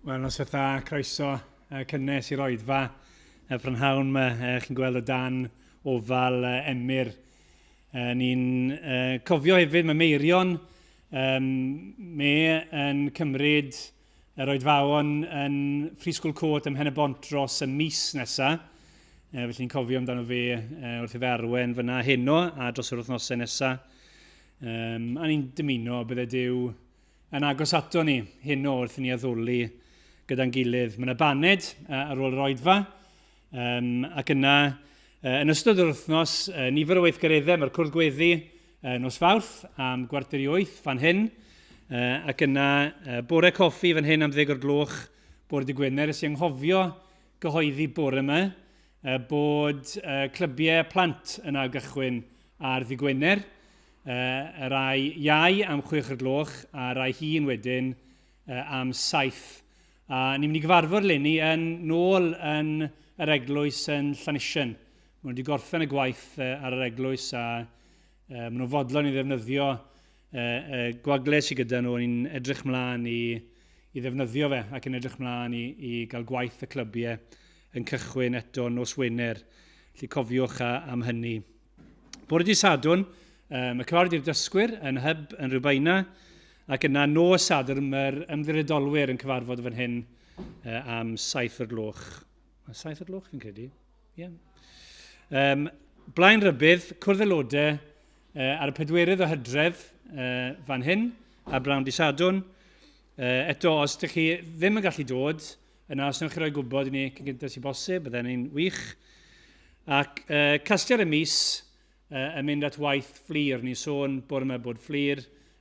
Wel, noswaith dda, croeso cynnes i'r oedfa y prynhawn yma. Chi'n gweld o dan ofal Emyr. Ni'n cofio hefyd, mae Meirion me yn cymryd yr oedfaon yn Free School Court ym Mhen-y-bont dros y mis nesaf. Felly ni'n cofio amdano fe wrth i fe arwen fyna heno a dros yr wythnosau nesaf. A ni'n dymuno bydde Duw yn agos ato ni heno wrth i ni addoli gyda'n gilydd. Mae yna baned ar ôl yr oedfa, ac yna yn ystod yr wythnos, nifer o weithgareddau, mae'r cwrdd gweddi nos Fawrth am 7:45 fan hyn, ac yna bore coffi fan hyn am 10 o'r gloch bore dy Gwener. Nes i anghofio gyhoeddi bore yma bod clybiau plant yn ailgychwyn ar ddy Gwener. Y rai iau am 6 o'r gloch a rai hŷn wedyn am 7. A ni'n mynd i gyfarfod leni yn nôl yn yr eglwys yn Llanisien. Maen nhw wedi gorffen y gwaith ar yr eglwys a maen nhw'n fodlon i ddefnyddio y gwagle sydd gyda nhw. Ni'n edrych mlaen i, i ddefnyddio fe ac yn edrych mlaen i, i gael gwaith y clybiau yn cychwyn eto nos Wener. Felly cofiwch am hynny. Bore dydd Sadwrn, y cyfarfod i'r dysgwyr yn hyb yn Rhiwbeina, ac yna nos Sadwrn mae'r ymddiriedolwyr yn cyfarfod fan hyn am 7 o'r gloch. 7 o'r gloch fi'n credu? Ie. Yeah. Blaen rybudd, cwrdd aelodau ar y 4 o Hydref fan hyn, ar Brown di Sadwrn. Eto, os ydych chi ddim yn gallu dod, yna os wnewch chi roi gwybod i ni cyn gyntaf sy'n bosib, bydden ni'n wych. Ac casgliad y mis yn mynd at waith Fflur. Ni'n sôn bore yma bod Fflur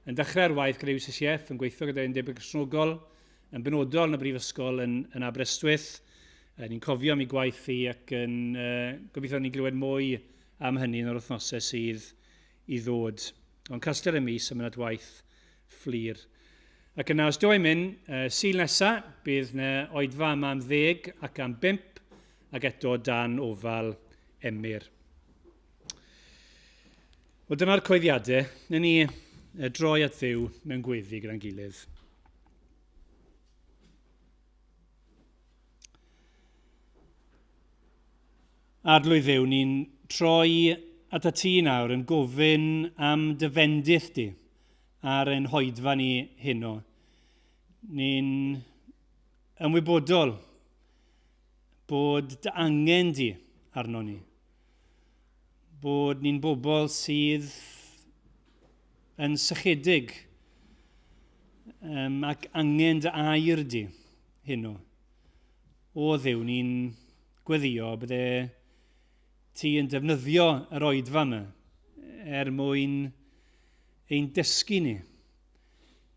yn dechrau'r waith gyda UCCF, yn gweithio gyda Undeb y Cristnogol, yn benodol yn y Brifysgol yn, yn Aberystwyth. Ni'n cofio am ei gwaith hi ac yn gobeithio ni'n glywed mwy am hynny yn yr wythnosau sydd i ddod. Ond casgliad y mis yn mynd at waith Fflur. Ac yna, os dw i'n mynd, Sul nesa, bydd na oedfa yma am 10 ac am 5, ac eto dan ofal Emyr. Wel, dyma'r coeddiadau. Newn ni droi at Dduw mewn gweddi gyda'n gilydd. Arglwydd Dduw, ni'n troi atat ti nawr yn gofyn am dy fendith di ar ein hoedfa ni heno. Ni'n ymwybodol bod dy angen di arno ni. Bod ni'n bobl sydd yn sychedig ac angen dy air di heno. O Dduw, ni'n gweddio bydde ti yn defnyddio yr oedfa yma er mwyn ein dysgu ni,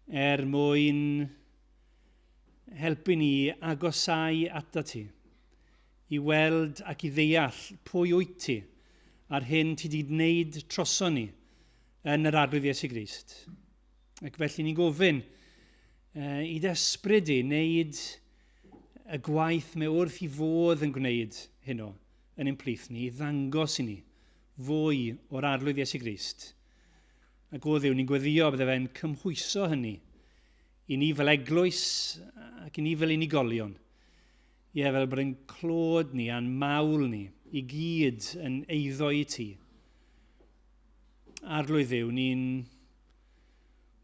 er mwyn helpu ni agosau ata ti, i weld ac i ddeall pwy wyt ti a'r hyn ti wedi gwneud troson ni yn yr Arglwydd Iesu Grist. Ac felly ni'n gofyn i dy ysbryd di wneud y gwaith mae wrth i fodd yn gwneud heno yn ein plith ni, i ddangos i ni fwy o'r Arglwydd Iesu Grist. Ac o Dduw, ni'n gweddio bydde fe'n cymhwyso hynny i ni fel eglwys ac i ni fel unigolion. Ie, fel bod ein clod ni a'n mawl ni i gyd yn eiddo i ti. Arglwydd Dduw, ni'n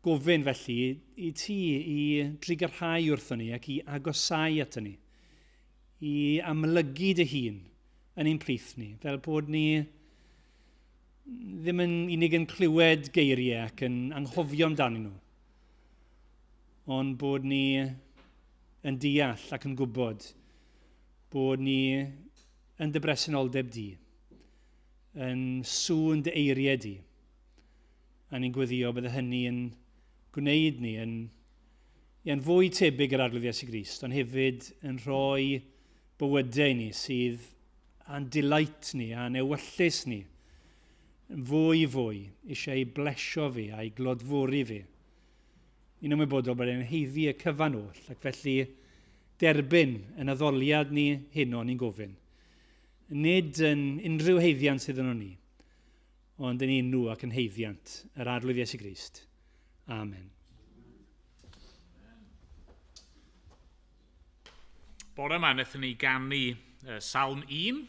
gofyn felly i ti i drugarhau wrthon ni ac i agosau ato ni, i amlygu dy hun yn ein plith ni, fel bod ni ddim yn unig yn clywed geiriau ac yn anghofio amdanyn nhw, ond bod ni yn deall ac yn gwybod bod ni yn dy bresenoldeb di, yn sŵn dy eiriau di. A ni'n gweddio bydde hynny yn gwneud ni yn, yn fwy tebyg yr Arglwydd Iesu Grist, ond hefyd yn rhoi bywydau ni sydd a'n delight ni a'n ewyllys ni yn fwy fwy eisiau ei blesio fi a'i glodfori fi. Ni'n ymwybodol bod e'n heiddi y cyfan oll, ac felly derbyn yn addoliad ni heno ni'n gofyn. Nid yn unrhyw heiddiant sydd yno ni, ond yn enw ac yn heiddiant yr Arglwydd Iesu Grist. Amen. Bore yma wnaethon ni ganu Salm 1,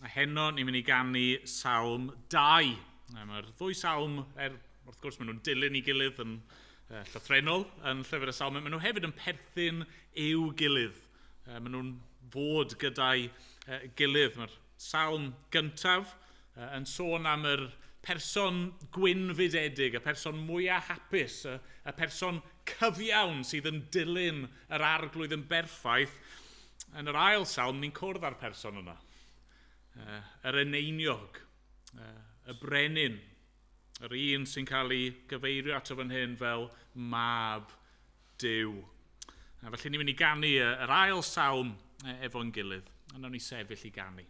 a heno ni'n mynd i ganu Salm 2. Mae'r ddwy salm, wrth gwrs maen nhw'n dilyn ei gilydd yn llythrennol yn llyfr y salm, maen nhw hefyd yn perthyn i'w gilydd. Maen nhw'n fod gyda'i gilydd. Mae'r salm gyntaf yn sôn am yr person gwynfydedig, y person mwyaf hapus, y person cyfiawn sydd yn dilyn yr arglwydd yn berffaith. Yn yr ail salm, ni'n cwrdd â'r person yna. Yr eneiniog, y brenin, yr un sy'n cael ei gyfeirio ato fan hyn fel mab Duw. A felly ni'n mynd i ganu yr ail salm efo'n gilydd. A nawn ni sefyll i ganu.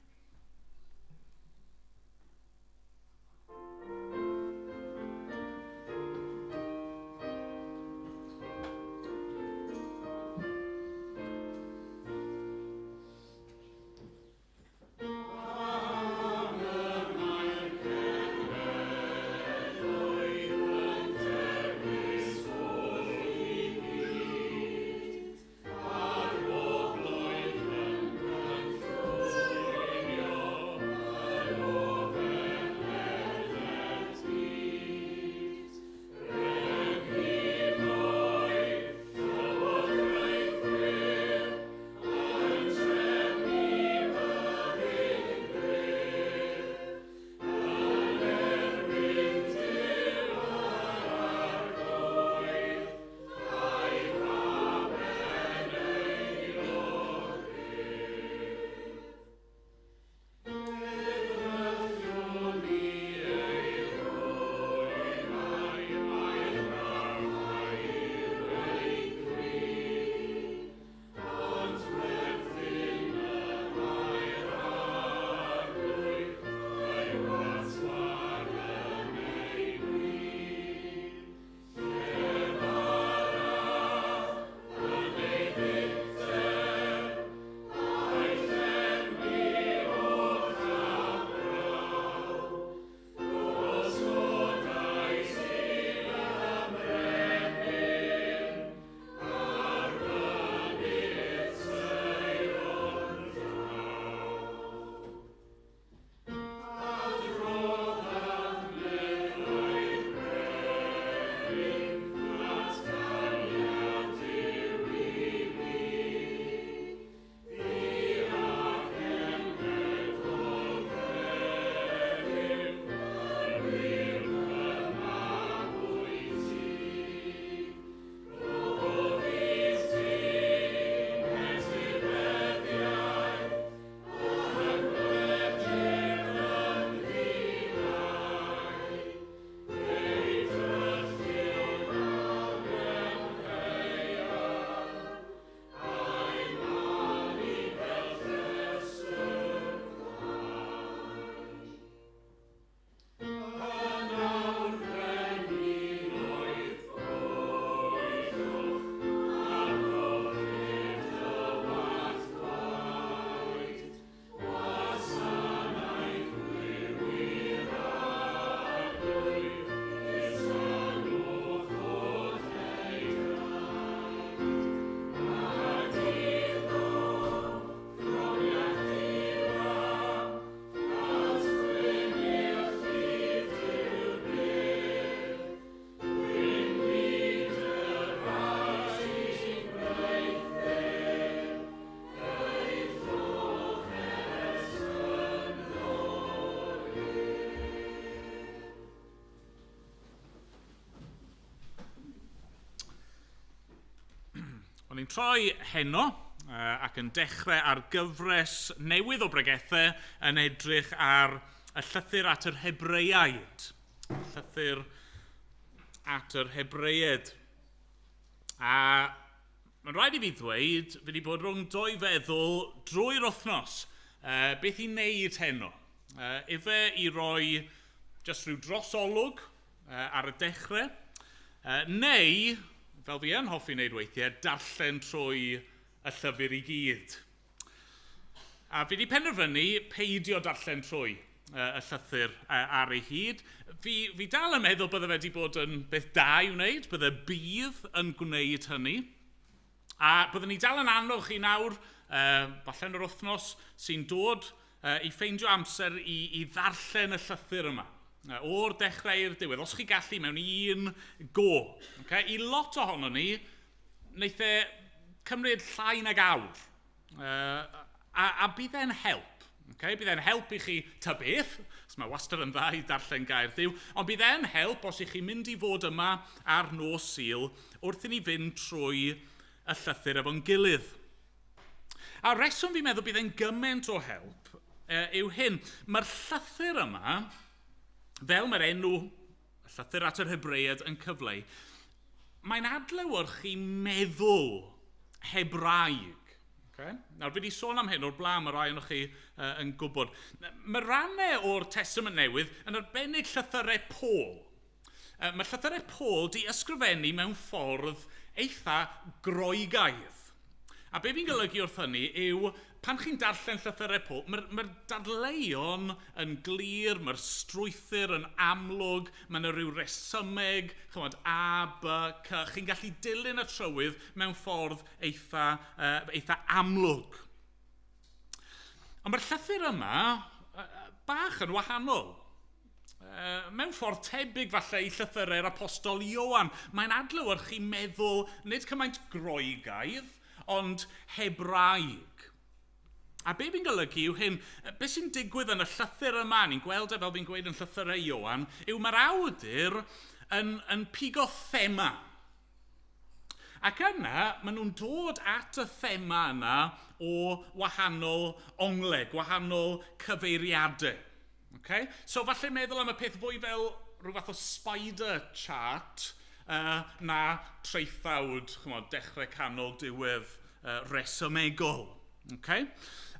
O'n i'n troi heno ac yn dechrau ar gyfres newydd o bregethau yn edrych ar y llythyr at yr Hebreiaid. Llythyr at yr Hebreiaid. A mae'n rhaid i fi ddweud, fi wedi bod rhwng dwy feddwl drwy'r wythnos. Beth i wneud heno? Ife i roi jyst rhyw drosolwg ar y dechrau, neu, fel fi yn hoffi wneud weithiau, darllen trwy y llyfr i gyd. A fi wedi penderfynu peidio darllen trwy y llythyr ar ei hyd. Fi dal yn meddwl bydde fe wedi bod yn beth da i wneud, bydde bydd yn gwneud hynny. A byddwn ni dal yn annog chi nawr, falle yn yr wythnos sy'n dod, i ffeindio amser i ddarllen y llythyr yma. O'r dechrau i'r diwedd, os chi gallu mewn un go. Okay? I lot ohono ni, wneith e cymryd llai nag awr. A bydd e'n help. Okay? Bydd e'n help i chi ta beth, os mae wastad yn dda i darllen gair Duw, ond bydd e'n help os ych chi'n mynd i fod yma ar nos Sul wrth i ni fynd trwy y llythyr efo'n gilydd. A reswm fi'n meddwl bydd e'n gymaint o help yw hyn. Mae'r llythyr yma, fel mae'r enw y llythyr at yr Hebreaid yn cyfleu, mae'n adlewyrchu meddwl Hebraeg. Okay? Nawr, fi wedi sôn am hyn o'r blaen, mae rai ohonoch chi yn gwybod. Mae rannau o'r Testament Newydd yn arbennig llythyrau Paul. Mae llythyrau Paul di ysgrifennu mewn ffordd eitha Groegaidd. A be fi'n golygu wrth hynny yw, pan chi'n darllen llythyrau Paul, mae'r dadleuon yn glir, mae'r strwythur yn amlwg, mae yna rhyw resymeg, chymod, A, B, C. Chi'n gallu dilyn y trywydd mewn ffordd eitha amlwg. Ond mae'r llythyr yma bach yn wahanol. Mewn ffordd tebyg falle i llythyrau'r apostol Ioan. Mae'n adlewyrchu meddwl nid cymaint Groegaidd, ond Hebraeg. A be fi'n golygu yw hyn, be sy'n digwydd yn y llythyr yma, ni'n gweld e fel fi'n gweud yn llythyrau Ioan, yw mae'r awdur yn pigo thema. Ac yna, maen nhw'n dod at y thema yna o wahanol ongle, gwahanol cyfeiriadau. Okay? So falle meddwl am y peth fwy fel rhyw fath o spider chart na traethawd, chymod, dechrau, canol, diwedd, resymegol. Okay?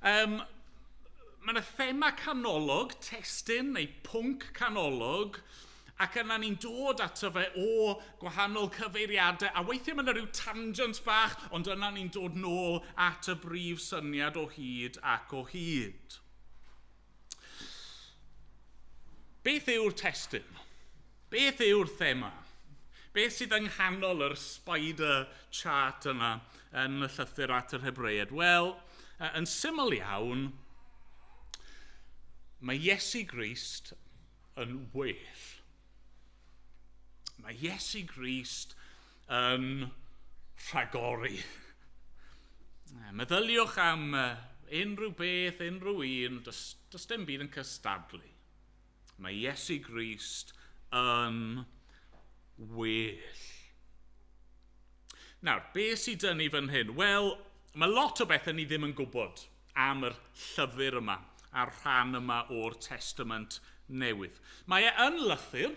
Mae yna thema canolog, testun neu pwnc canolog, ac yna ni'n dod ato fe o gwahanol cyfeiriadau, a weithiau mae yna rhyw tangent bach, ond yna ni'n dod nôl at y brif syniad o hyd ac o hyd. Beth yw'r testun? Beth yw'r thema? Beth sydd yng nghanol yr spider chart yna yn y llythyr at yr Hebreaid? Wel, yn syml iawn, mae Iesu Grist yn well. Mae Iesu Grist yn rhagori. Meddyliwch am unrhyw beth, unrhyw un, does dim byd yn cystadlu. Mae Iesu Grist yn well. Nawr, beth sydd dyn ni fan hyn? Wel, mae lot o bethau ni ddim yn gwybod am yr llyfr yma, a'r rhan yma o'r Testament Newydd. Mae e yn lythyr,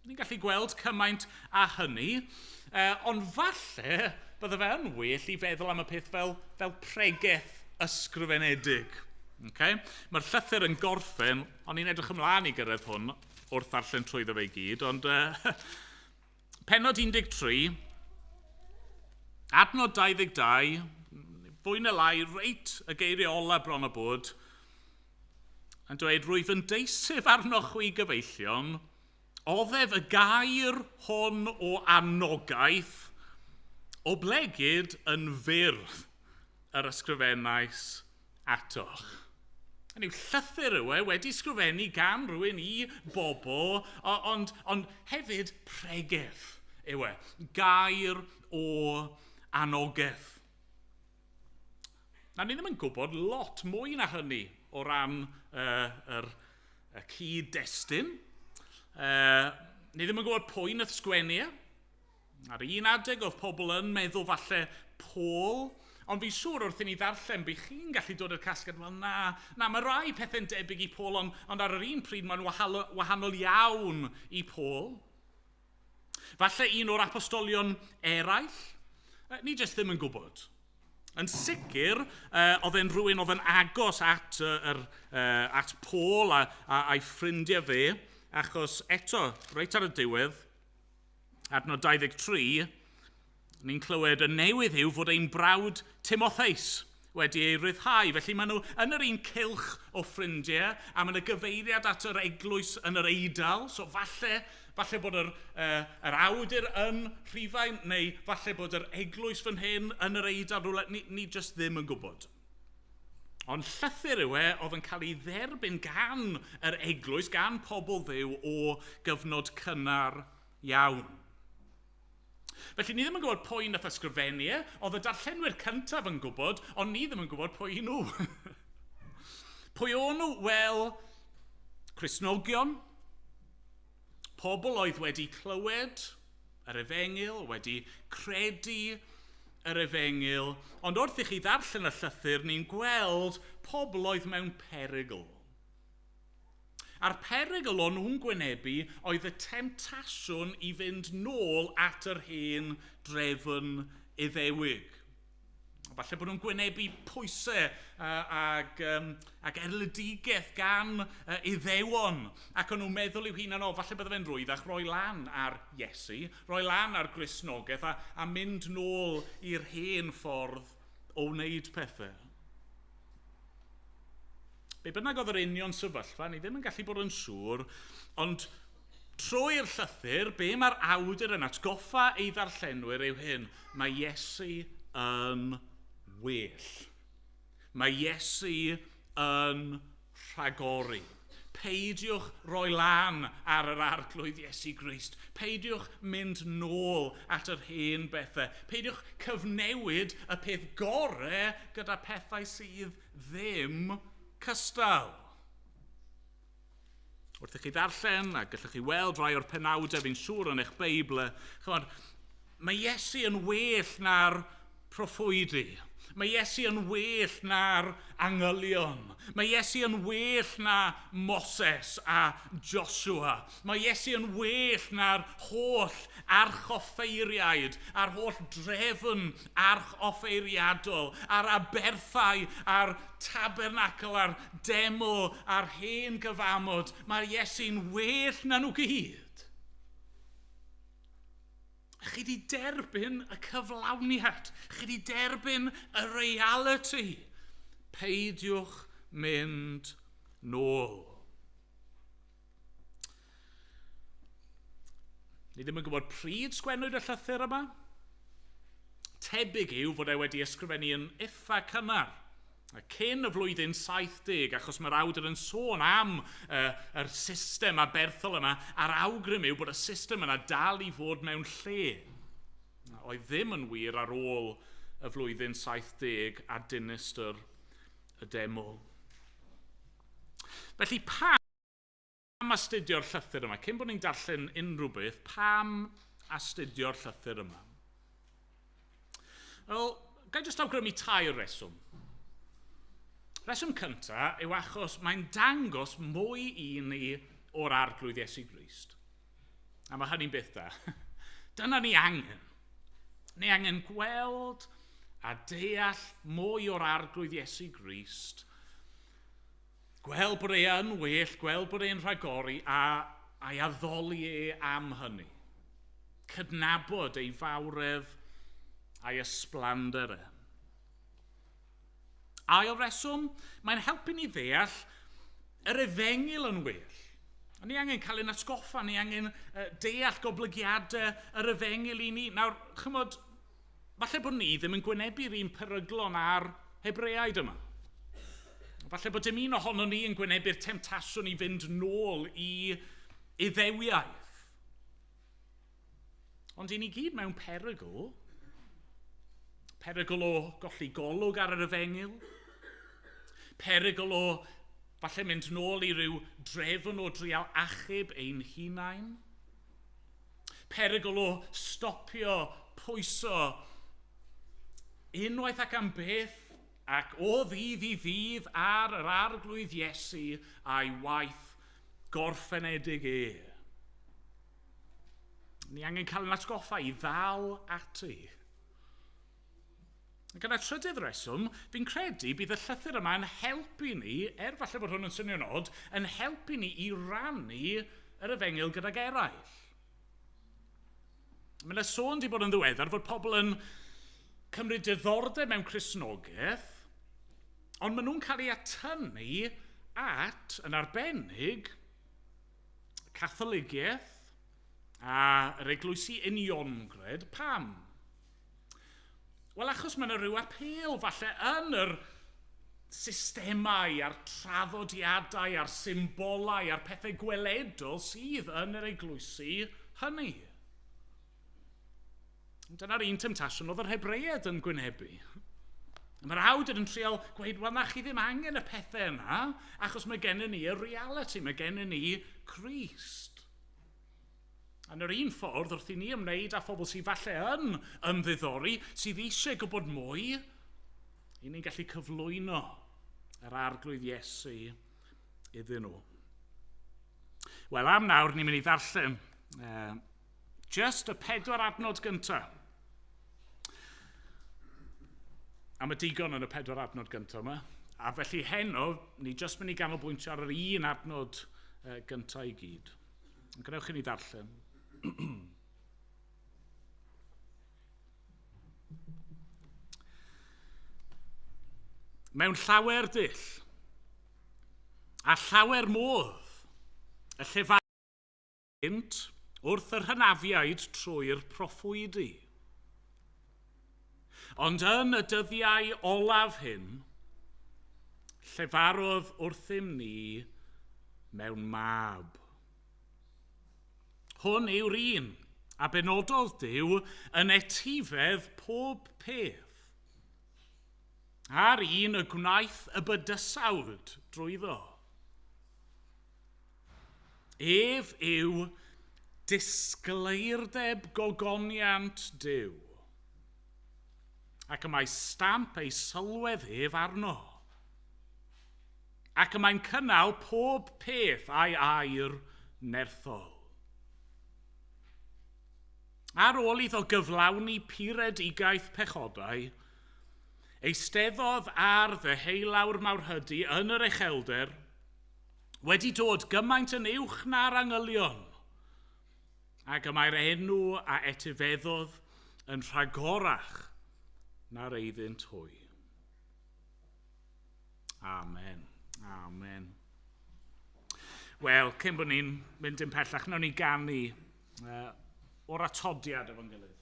ni'n gallu gweld cymaint a hynny, ond falle bydde fe yn well i feddwl am y peth fel pregeth ysgrifenedig. Okay? Mae'r llythyr yn gorffen, ond ni'n edrych ymlaen i gyrraedd hwn wrth ddarllen trwyddo fe i gyd, ond pennod 13, adnod 22, fwy na lai, reit y geiriau ola bron o bod, yn dweud, rwyf yn deisyf arnoch chwi gyfeillion, oddef y gair hwn o anogaeth, oblegid yn fyr yr ysgrifennais atoch. Hynny yw, llythyr yw e, wedi sgrifennu gan rhywun i bobl, ond hefyd pregeth yw e, gair o anogaeth. Na, ni ddim yn gwybod lot mwy na hynny o ran y cyd-destun. Ni ddim yn gwybod pwy nath sgwennu e. Ar un adeg oedd pobl yn meddwl falle Paul, ond fi'n siŵr wrth i ni ddarllen, by chi'n gallu dod i'r casgliad, wel na, mae rai pethau'n debyg i Paul, ond ar yr un pryd mae'n wahanol iawn i Paul. Falle un o'r apostolion eraill, ni jyst ddim yn gwybod. Yn sicr, oedd e'n rhywun oedd yn agos at, at Paul a'i ffrindiau fe, achos eto, reit ar y diwedd, adnod 23, ni'n clywed y newydd yw fod ein brawd Timotheus wedi ei ryddhau. Felly maen nhw yn yr un cylch o ffrindiau, a maen nhw gyfeiriad at yr eglwys yn yr Eidal. So falle bod yr awdur yn Rhufain, neu falle bod yr eglwys fan hyn yn yr Eidal rhywle. Ni jyst ddim yn gwybod. Ond llythyr yw e oedd yn cael ei dderbyn gan yr eglwys, gan pobl Dduw o gyfnod cynnar iawn. Felly ni ddim yn gwybod pwy nath ysgrifennu e, oedd y darllenwyr cyntaf yn gwybod, ond ni ddim yn gwybod pwy nhw. Pwy o'n nhw? Wel, Cristnogion, pobl oedd wedi clywed yr efengyl, wedi credu yr efengyl, ond wrth i chi ddarllen y llythyr, ni'n gweld pobl oedd mewn perygl. A'r perygl o'n nhw'n gwynebu oedd y temtasiwn i fynd nôl at yr hen drefn Iddewig. Falle bod nhw'n gwynebu pwysau ac erledigaeth gan Iddewon. Ac o'n nhw'n meddwl i'w hunan, o, falle bydde fe'n rwyddach roi lan ar Iesu, roi lan ar Gristnogaeth a mynd nôl i'r hen ffordd o wneud pethau. Be bynnag oedd yr union sefyllfa, ni ddim yn gallu bod yn siŵr, ond trwy'r llythyr, be mae'r awdur yn atgoffa ei ddarllenwyr yw hyn: mae Iesu yn well. Mae Iesu yn rhagori. Peidiwch roi lan ar yr Arglwydd Iesu Grist. Peidiwch mynd nôl at yr hen bethau. Peidiwch cyfnewid y peth gorau gyda pethau sydd ddim cystal. Wrth i chi ddarllen, a gallwch chi weld rhai o'r penawdau fi'n siŵr yn eich Beibl, chymod, mae Iesu yn well na'r proffwydi. Mae Iesu yn well na'r angylion. Mae Iesu yn well na Moses a Joshua. Mae Iesu yn well na'r holl archoffeiriaid, a'r holl drefn archoffeiriadol, a'r aberthau, a'r tabernacl, a'r deml, a'r hen gyfamod. Mae Iesu'n well na nhw gyd. Chi wedi derbyn y cyflawniad. Chi wedi derbyn y reality. Peidiwch mynd nôl. Ni ddim yn gwybod pryd sgwennwyd y llythyr yma. Tebyg yw fod e wedi ysgrifennu yn eitha cynnar. Cyn y flwyddyn 70, achos mae'r awdur yn sôn am yr system aberthol yma, a'r awgrym yw bod y system yna dal i fod mewn lle. Oedd ddim yn wir ar ôl y flwyddyn 70 a dinistr y deml. Felly pam astudio'r llythyr yma? Cyn bod ni'n darllen unrhyw beth, pam astudio'r llythyr yma? Wel, ga i jyst awgrymu tair reswm. Reswm cyntaf yw achos mae'n dangos mwy i ni o'r Arglwydd Iesu Grist. A mae hynny'n beth da. Dyna ni angen. Ni angen gweld a deall mwy o'r Arglwydd Iesu Grist. Gweld bod e yn well, gweld bod e'n rhagori a'i addoli e am hynny. Cydnabod ei fawredd a'i ysblander e. Ail reswm, mae'n helpu ni ddeall yr efengyl yn well. A ni angen cael ein atgoffa, ni angen deall goblygiadau yr efengyl i ni. Nawr, chymod, falle bod ni ddim yn gwynebu'r un peryglon â'r Hebreaid yma. Falle bod dim un ohono ni yn gwynebu'r temtasiwn i fynd nôl i Iddewiaeth. Ond i ni gyd mewn perygl, perygl o golli golwg ar yr efengyl, perygl o falle mynd nôl i ryw drefn o drial achub ein hunain, perygl o stopio, pwyso, unwaith ac am byth, ac o ddydd i ddydd ar yr Arglwydd Iesu a'i waith gorffenedig e. Ni angen cael ein atgoffa i ddal ati. Ac gyda trydydd reswm, fi'n credu bydd y llythyr yma yn helpu ni, er falle bod hwn yn swnio'n od, yn helpu ni i rannu yr efengyl gydag eraill. Mae yna sôn wedi bod yn ddiweddar fod pobl yn cymryd diddordeb mewn Cristnogaeth, Ond maen nhw'n cael eu atynnu at, yn arbennig, Catholigiaeth a yr eglwysi uniongred. Pam? Wel, achos mae yna rhyw apêl falle yn yr systemau a'r traddodiadau a'r symbolau a'r pethau gweledol sydd yn yr eglwysi hynny. Dyna'r un temtasiwn oedd yr Hebreaid yn gwynebu. Mae'r awdur yn trial gweud, wel na chi ddim angen y pethau yna, achos mae gennym ni y reality, mae gennym ni Crist. Yn yr un ffordd, wrth i ni ymwneud â phobl sydd falle yn ymddiddori, sydd eisiau gwybod mwy, i ni'n gallu cyflwyno yr Arglwydd Iesu iddyn nhw. Wel, am nawr, ni'n mynd i ddarllen just y 4 adnod gyntaf. A mae digon yn y 4 adnod gyntaf yma. A felly heno, ni just mynd i ganolbwyntio ar yr un adnod gyntaf i gyd. Gwnewch i ni darllen. Mewn llawer dull a llawer modd y llefarynt wrth yr hynafiaid trwy'r proffwydi. Ond yn y dyddiau olaf hyn, llefarodd wrthym ni mewn mab. Hwn yw'r un a benododd Duw yn etifedd pob peth, a'r un y gwnaeth y bydysawd drwyddo. Ef yw disgleirdeb gogoniant Duw, ac y mae stamp ei sylwedd ef arno, ac y mae'n cynnal pob peth a'i air nerthol. Ar ôl iddo gyflawni puredigaeth pechodau, eisteddodd ar ddeheulawr mawrhydi yn yr uchelder, wedi dod gymaint yn uwch na'r angylion, ac y mae'r enw a etifeddodd yn rhagorach na'r eiddynt hwy. Amen. Amen. Wel, cyn bod ni'n mynd yn pellach, nawn ni ganu o'r atodiad efo'n gilydd.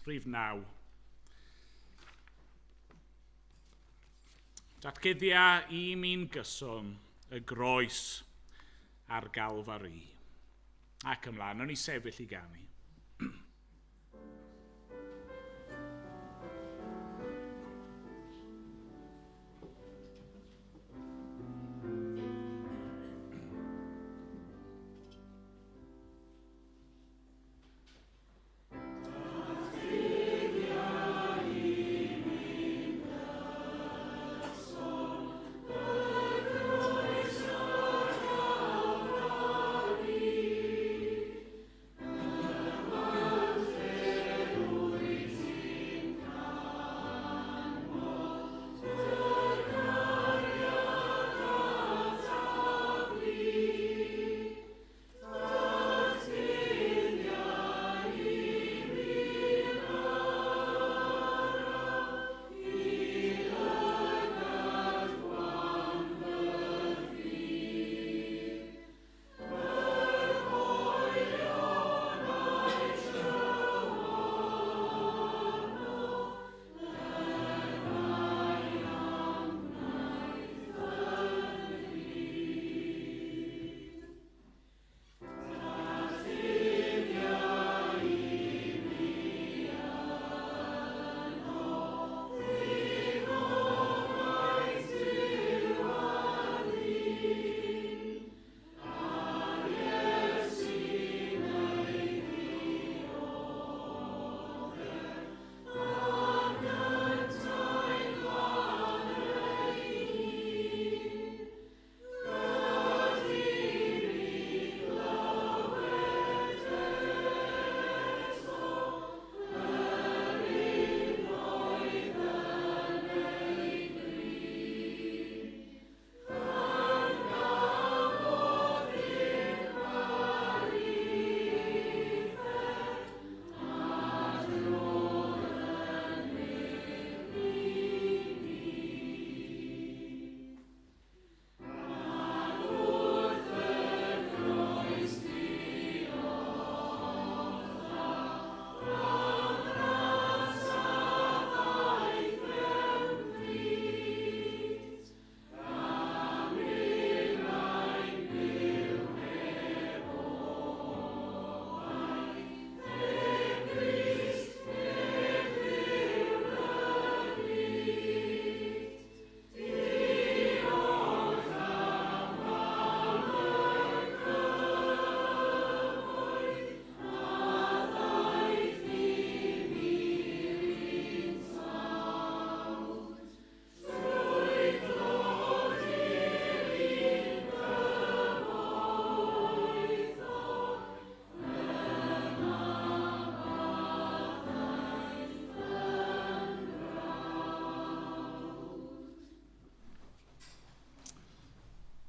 Rhif 9. Datguddia i mi'n gyson y groes a'r Galfari. Ac ymlaen, nawn ni sefyll i ganu.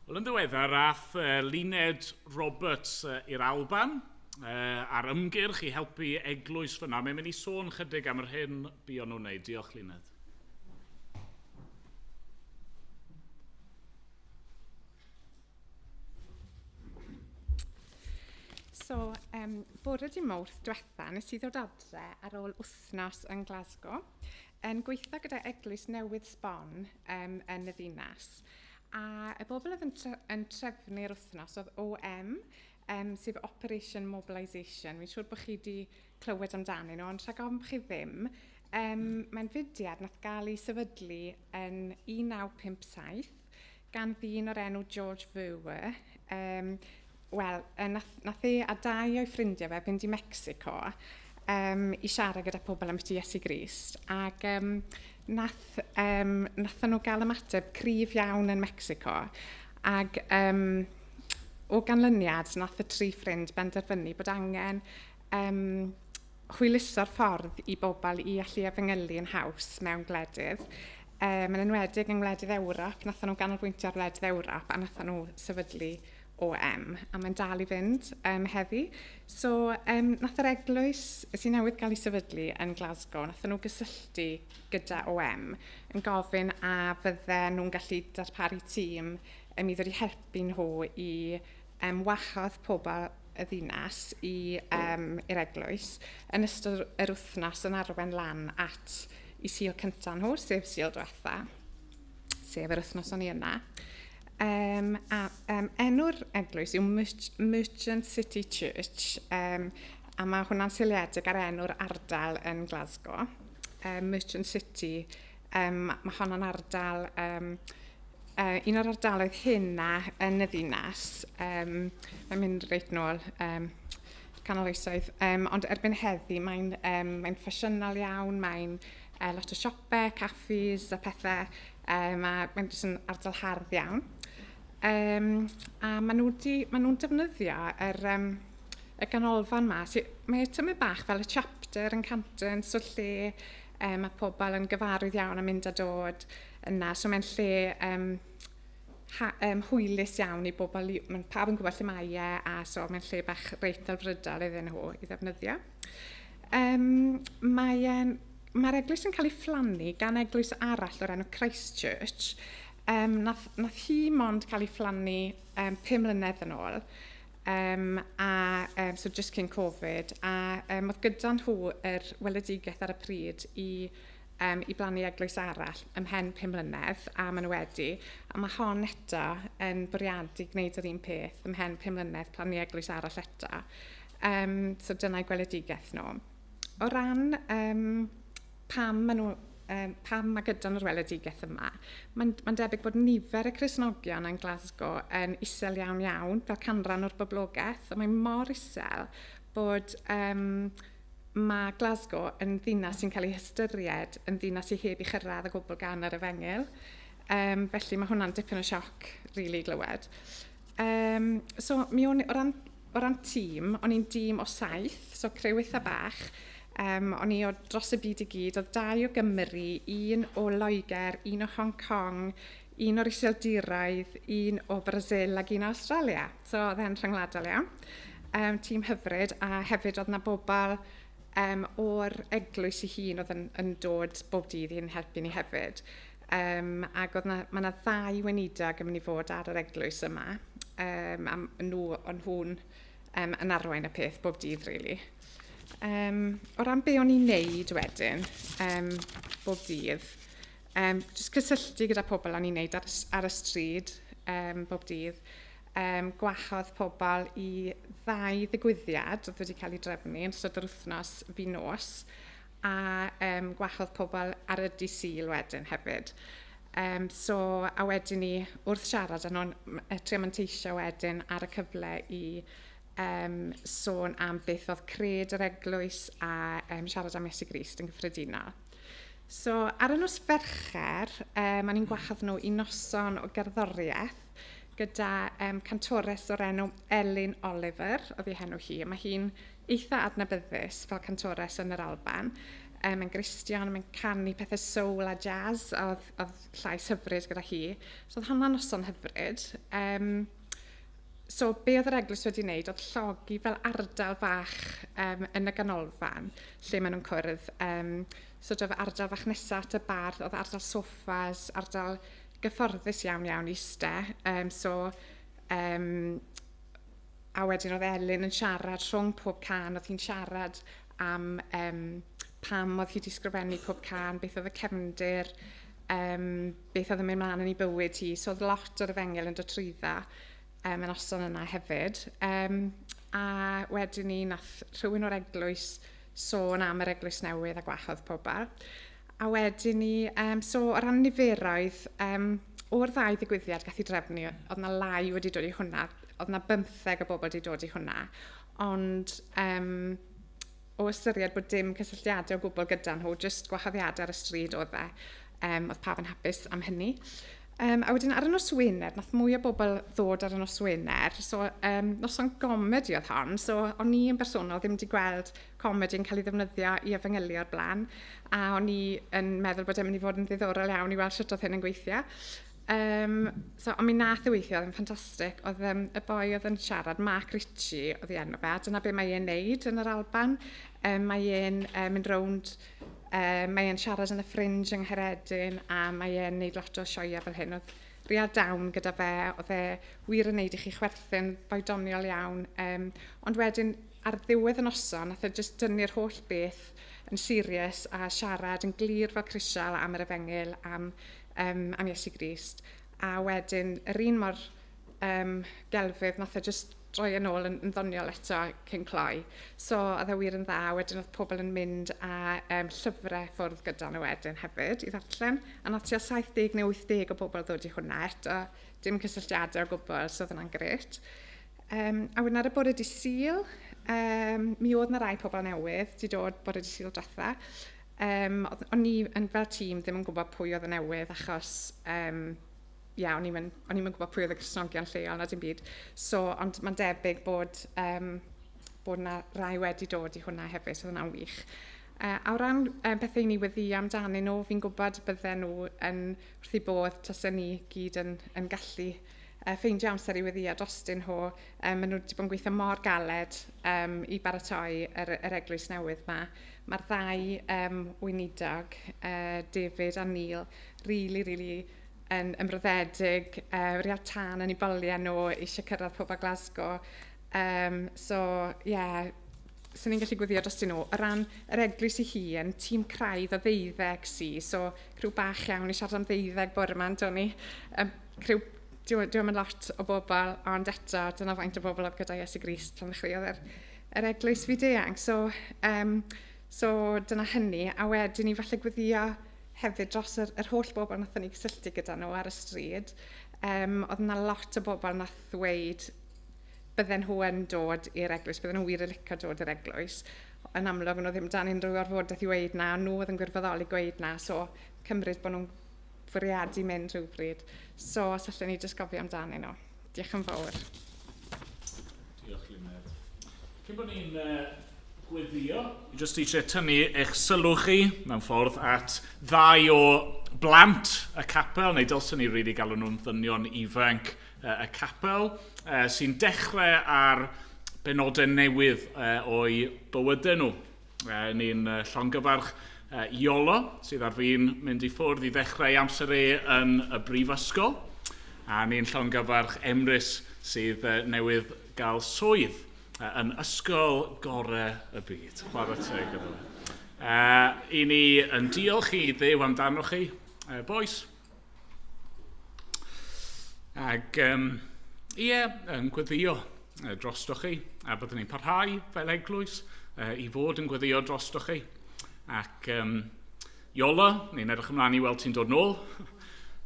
Wel, yn ddiweddar, ath Luned Roberts i'r Alban ar ymgyrch i helpu eglwys fyna. Mae'n mynd i sôn chydig am yr hyn buon nhw'n wneud. Diolch, Luned. So, bore di Mawrth diwetha, nes i ddod adre ar ôl wythnos yn Glasgow, yn gweithio gyda eglwys newydd sbon yn y ddinas. A y bobl oedd yn trefnu'r wythnos oedd OM, sef Operation Mobilisation. Fi'n siŵr bod chi wedi clywed amdanyn nhw, ond rhag ofn bod chi ddim, mae'n fudiad nath gael ei sefydlu yn 1957 gan ddyn o'r enw George Verwer. Wel, nath e a dau o'i ffrindiau fe fynd i Mexico i siarad gyda pobl am Iesu Grist. Ac nathon nhw gael ymateb cryf iawn yn Mexico. Ac o ganlyniad, nath y tri ffrind benderfynu bod angen hwyluso'r ffordd i bobl i allu efengylu yn haws mewn gwledydd. Yn enwedig yng ngwledydd Ewrop, nathon nhw ganolbwyntio ar wledydd Ewrop a nathon nhw sefydlu OM, a mae'n dal i fynd heddi. So, nath yr eglwys sy'n newydd gael ei sefydlu yn Glasgow, nath nhw gysylltu gyda OM yn gofyn a fydden nhw'n gallu darparu tîm i ddod i helpu nhw i wahodd pobl y ddinas i'r eglwys yn ystod yr wythnos yn arwain lan at i Sul cyntaf nhw, sef Sul diwetha, sef yr wythnos o'n i yna. Enw'r eglwys yw Merchant City Church, a mae hwnna'n seiliedig ar enw'r ardal yn Glasgow. Merchant City, mae honno'n ardal, un o'r ardaloedd hynna yn y ddinas. Mae'n mynd reit nôl canol oesoedd, ond erbyn heddi mae'n ffasiynol iawn, mae'n lot o siopau, caffis a pethau. Mae'n jyst yn ardal hardd iawn. A maen nhw'n defnyddio y ganolfan ma. So, mae tymed bach fel y chapter yn Canton, so lle mae pobl yn gyfarwydd iawn yn mynd a dod yna. So mae'n lle hwylus iawn i bobl, mae pawb yn gwybod lle mae e, a so mae'n lle bach reit delfrydol iddyn nhw i ddefnyddio. Mae'r eglwys yn cael ei phlannu gan eglwys arall o'r enw Christchurch. Nath hi mond cael ei phlannu 5 mlynedd yn ôl, so just cyn Covid, a oedd gyda nhw yr weledigaeth ar y pryd i blannu eglwys arall ymhen 5 mlynedd, a maen nhw wedi. A mae hon eto yn bwriadu gwneud yr un peth ymhen 5 mlynedd, plannu eglwys arall eto. So dyna'i gweledigaeth nhw. O ran pam mae gyda nhw'r weledigaeth yma, mae'n debyg bod nifer y Cristnogion yn Glasgow yn isel iawn iawn, fel canran o'r boblogaeth, a mae'n mor isel bod mae Glasgow yn ddinas sy'n cael ei hystyried yn ddinas sy'n heb ei chyrraedd o gwbl gan yr efengyl. Felly mae hwnna'n dipyn o sioc, rili, glywed. So mi o'n, o ran tîm, o'n i'n dîm o 7, so criw eitha bach. O'n i o dros y byd i gyd, oedd 2 o Gymru, 1 o Loegr, 1 o Hong Kong, 1 o'r Iseldiroedd, 1 o Brasil ac 1 o Australia. So oedd e'n rhyngwladol iawn. Tîm hyfryd, a hefyd oedd yna bobl o'r eglwys ei hun oedd yn dod bob dydd i'n helpu ni hefyd. Ac oedd mae yna 2 weinidog yn mynd i fod ar yr eglwys yma. A nhw'n yn arwain y peth bob dydd, really. O ran be o'n i'n neud wedyn, bob dydd, jyst cysylltu gyda pobl o'n i'n neud ar y stryd bob dydd, gwahodd pobl i 2 ddigwyddiad oedd wedi cael ei drefnu yn ystod yr wythnos fi nos, a gwahodd pobl ar y dydd Sul wedyn hefyd. So, a wedyn ni wrth siarad â nhw'n trio manteisio wedyn ar y cyfle i sôn am beth oedd cred yr eglwys a siarad am Iesu Grist yn gyffredinol. So, ar y nos Fercher, o'n i'n gwahodd nhw i noson o gerddoriaeth gyda cantores o'r enw Elin Oliver, oedd ei henw hi. Mae hi'n eitha adnabyddus fel cantores yn yr Alban. Mae'n Gristion, mae'n canu pethau soul a jazz, a oedd llais hyfryd gyda hi. So oedd hwnna'n noson hyfryd. So be oedd yr eglwys wedi wneud oedd llogi fel ardal fach yn y ganolfan lle maen nhw'n cwrdd. Sort of ardal fach nesaf at y bar, oedd ardal soffas, ardal gyfforddus iawn iawn i iste. A wedyn oedd Elin yn siarad rhwng pob cân, oedd hi'n siarad am pam oedd hi wedi sgrifennu pob cân, beth oedd y cefndir, beth oedd yn mynd mlaen yn ei bywyd hi. So oedd lot o'r efengyl yn dod trwydda y noson yna hefyd. A wedyn ni nath rhywun o'r eglwys sôn am yr eglwys newydd a gwahodd pobl. A wedyn ni, so o ran niferoedd, o'r ddau ddigwyddiad gath ei drefnu, oedd na lai wedi dod i hwnna, oedd na 15 o bobl wedi dod i hwnna, ond o ystyried bod dim cysylltiadau o gwbl gyda nhw, jyst gwahoddiadau ar y stryd oedd e, oedd pawb yn hapus am hynny. A wedyn ar y nos Wener, nath mwy o bobl ddod ar y nos Wener, so noson gomedi oedd hon, so o'n i yn bersonol ddim wedi gweld comedi yn cael ei ddefnyddio i efengylu o'r blaen, a o'n i yn meddwl bod e'n mynd i fod yn ddiddorol iawn i weld sut oedd hyn yn gweithio. So, ond mi nath e weithio, oedd yn ffantastig. Oedd y boi oedd yn siarad, Mark Ritchie oedd ei enw fe, a dyna be mae e'n neud yn yr Alban. Mae e'n mynd rownd, mae e'n siarad yn y Fringe yng Nghaeredin, a mae e'n neud lot o sioeau fel hyn. Oedd real dawn gyda fe, oedd e wir yn neud i chi chwerthin, boi doniol iawn. Ond wedyn, ar ddiwedd y noson, nath e jyst dynnu'r holl beth yn serious a siarad yn glir fel crisial am yr efengyl, am Iesu Grist. A wedyn, yr un mor gelfydd, nath e jyst droi yn ôl yn ddoniol eto cyn cloi. So, oedd e wir yn dda. Wedyn oedd pobl yn mynd â llyfrau ffwrdd gyda nhw wedyn hefyd i ddarllen. A nath tua 70 neu 80 o bobl ddod i hwnna eto. Dim cysylltiadau o gwbl, so oedd hwnna'n grêt. A wedyn ar y bore dydd Sul, mi oedd 'na rai pobl newydd 'di dod bore dydd Sul diwetha. O'n i yn fel tîm ddim yn gwybod pwy oedd y newydd achos ia, o'n i'm yn gwybod pwy oedd y Cristnogion lleol na dim byd. So, ond mae'n debyg bod 'na rai wedi dod i hwnna hefyd, so oedd hwnna'n wych. A o ran pethau i ni weddïo amdanyn nhw, fi'n gwybod bydden nhw yn wrth eu bodd tasen ni gyd yn gallu ffeindio amser i weddïo drostyn nhw. Maen nhw wedi bod yn gweithio mor galed i baratoi yr eglwys newydd yma. Mae'r ddau weinidog, David a Neil, really, really yn ymroddedig, real tân yn eu boliau nhw, eisiau cyrraedd pobl Glasgow. So, ie, so ni'n gallu gweddio drostyn nhw. O ran yr eglwys ei hun, tîm craidd o 12 sy, so criw bach iawn, i siarad am 12 bore yma, on'd o'n ni. Criw, dwi'm yn lot o bobl, ond eto, dyna faint o bobl oedd gyda Iesu Grist pan ddechreuodd yr eglwys fyd-eang. So dyna hynny, a wedyn ni falle gweddio hefyd dros yr holl bobl nathon ni gysylltu gyda nhw ar y stryd. Oedd yna lot o bobl nath ddweud bydden nhw yn dod i'r eglwys, bydden nhw wir yn licio dod i'r eglwys. Yn amlwg, nhw ddim dan unrhyw orfodaeth i weud na, nhw oedd yn gwirfoddoli gweud na, so cymryd bod nhw'n fwriadu mynd rhywbryd. So, os allen ni jyst gofio amdanyn nhw. Diolch yn fawr. Diolch, Luned. Cyn bod ni'n gweddio, jyst eisiau tynnu eich sylw chi mewn ffordd at ddau o blant y capel, neu dylswn ni rili galw nhw'n ddynion ifanc y capel, sy'n dechrau ar benodau newydd o'i bywydau nhw. Ni'n llongyfarch Iolo, sydd ar fin mynd i ffwrdd i ddechrau amser e yn y brifysgol, a ni'n llongyfarch Emrys, sydd newydd gael swydd yn ysgol gorau y byd. Chwarae teg iddo fe. I ni yn diolch i Dduw amdanoch chi, boys. Ac ie, yn gweddio drostoch chi, a byddwn ni'n parhau fel eglwys i fod yn gweddio drostoch chi. Ac Iolo, ni'n edrych ymlaen i weld ti'n dod nôl.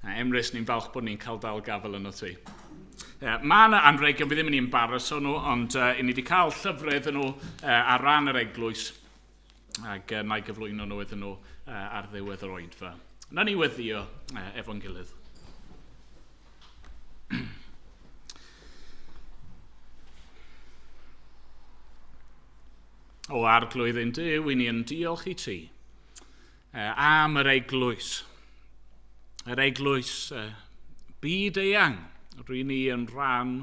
A Emrys, ni'n falch bod ni'n cael dal gafel yno ti. Mae yna anrhegion, fi ddim yn embarrasso nhw, ond i ni wedi cael llyfrau iddyn nhw ar ran yr eglwys, ac na i gyflwyno nhw iddyn nhw ar ddiwedd yr oedfa. Na ni weddio efo'n gilydd. O Arglwydd ein Duw, i ni yn diolch i ti am yr eglwys. Yr eglwys byd eang, rydyn ni yn rhan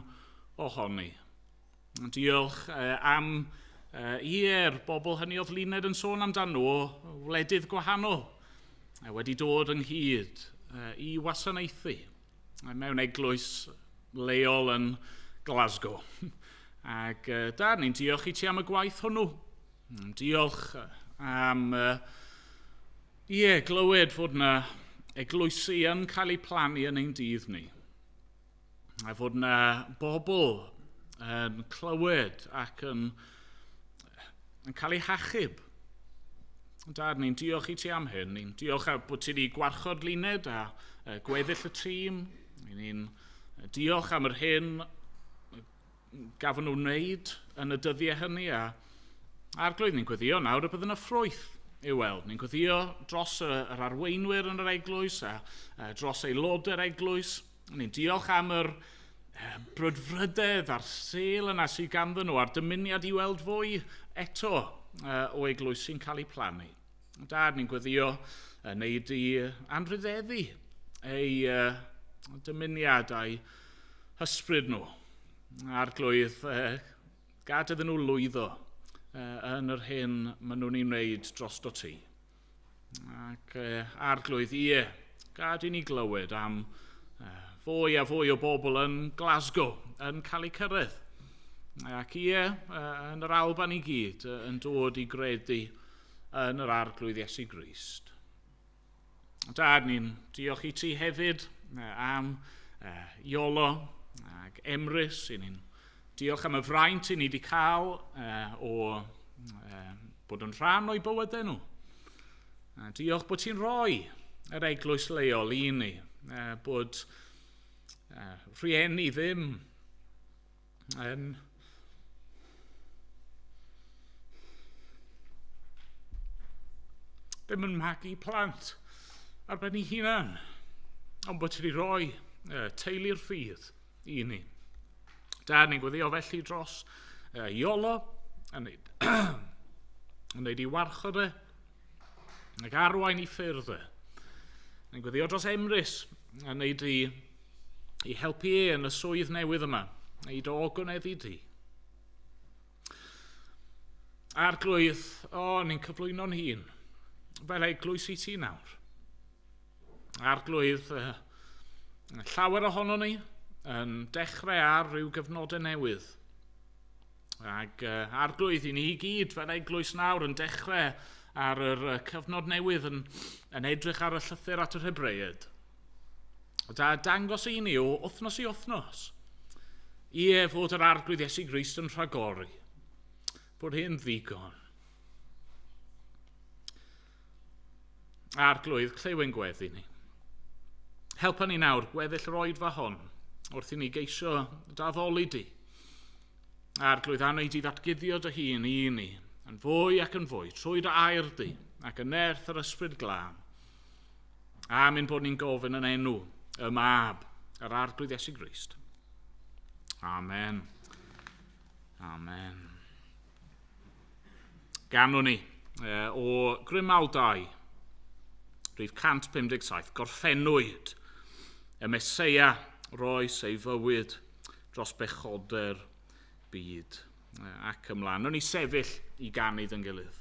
ohoni. Diolch am ie'r bobl hynny oedd Luned yn sôn amdano nhw o wledydd gwahanol wedi dod ynghyd i wasanaethu mewn eglwys leol yn Glasgow. Ac da, ni'n diolch i ti am y gwaith hwnnw. Diolch am glywed fod yna eglwysi yn cael eu plannu yn ein dydd ni. A fod yna bobl yn clywed ac yn cael eu hachub. Dad, ni'n diolch i ti am hyn. Ni'n diolch am bod ti wedi gwarchod Luned a gweddill y tîm. Ni'n diolch am yr hyn gafon nhw wneud yn y dyddiau hynny. A Arglwydd, ni'n gweddio nawr y bydd yna ffrwyth i'w weld. Ni'n gweddio dros yr arweinwyr yn yr eglwys a dros aelodau'r eglwys. Ni'n diolch am yr brwdfrydedd a'r sêl yna sydd ganddyn nhw a'r dymuniad i weld fwy eto o eglwys sy'n cael ei plannu. Dad, ni'n gweddio wneud i anrhydeddu ei dymuniad a'i hysbryd nhw. Arglwydd, gad iddyn nhw lwyddo yn yr hyn maen nhw'n ei wneud drosto ti. Ac Arglwydd, ie, gad i ni glywed am fwy a fwy o bobl yn Glasgow yn cael eu cyrraedd. Ac ie, yn yr Alban i gyd yn dod i gredu yn yr Arglwydd Iesu Grist. Dad, ni'n diolch i ti hefyd am Iolo ac Emrys. I ni'n diolch am y fraint i ni wedi cael o bod yn rhan o'i bywydau nhw. Diolch bod ti'n rhoi yr eglwys leol i ni, bod rhieni ddim yn ddim yn magu plant ar ben ei hunan, ond bod ti wedi rhoi teulu'r ffydd i ni. Dad, ni'n gweddio felly dros Iolo, yn wneud i warchod e, ac arwain i ffyrdd e. Ni'n gweddio dros Emrys, yn wneud i helpu e yn y swydd newydd yma, i dy ogoneddu di. Arglwydd, ni'n cyflwyno'n hun, fel eglwys i ti nawr. Arglwydd, llawer ohono ni yn dechrau ar ryw gyfnodau newydd. Ac Arglwydd, i ni i gyd fel eglwys nawr yn dechrau ar yr cyfnod newydd yn edrych ar y llythyr at yr Hebreaid. Da dangos i ni o wythnos i wythnos. Ie, fod yr Arglwydd Iesu Grist yn rhagori. Bod hyn ddigon. Arglwydd, clyw ein gweddi ni. Helpa ni nawr gweddill yr oedfa hon wrth i ni geisio daddoli di. Arglwydd, anwy di ddatguddio dy hun i ni, yn fwy ac yn fwy, trwy dy air di, ac yn nerth yr ysbryd glân. A mynd bod ni'n gofyn yn enw y Mab, yr Arglwydd Iesu Grist. Amen. Amen. Ganwn ni o Grymawl 2, rhif 157, gorffennwyd y Meseia roes ei fywyd dros bechoder byd. Ac ymlaen. Nawn ni sefyll i ganu dyn gilydd.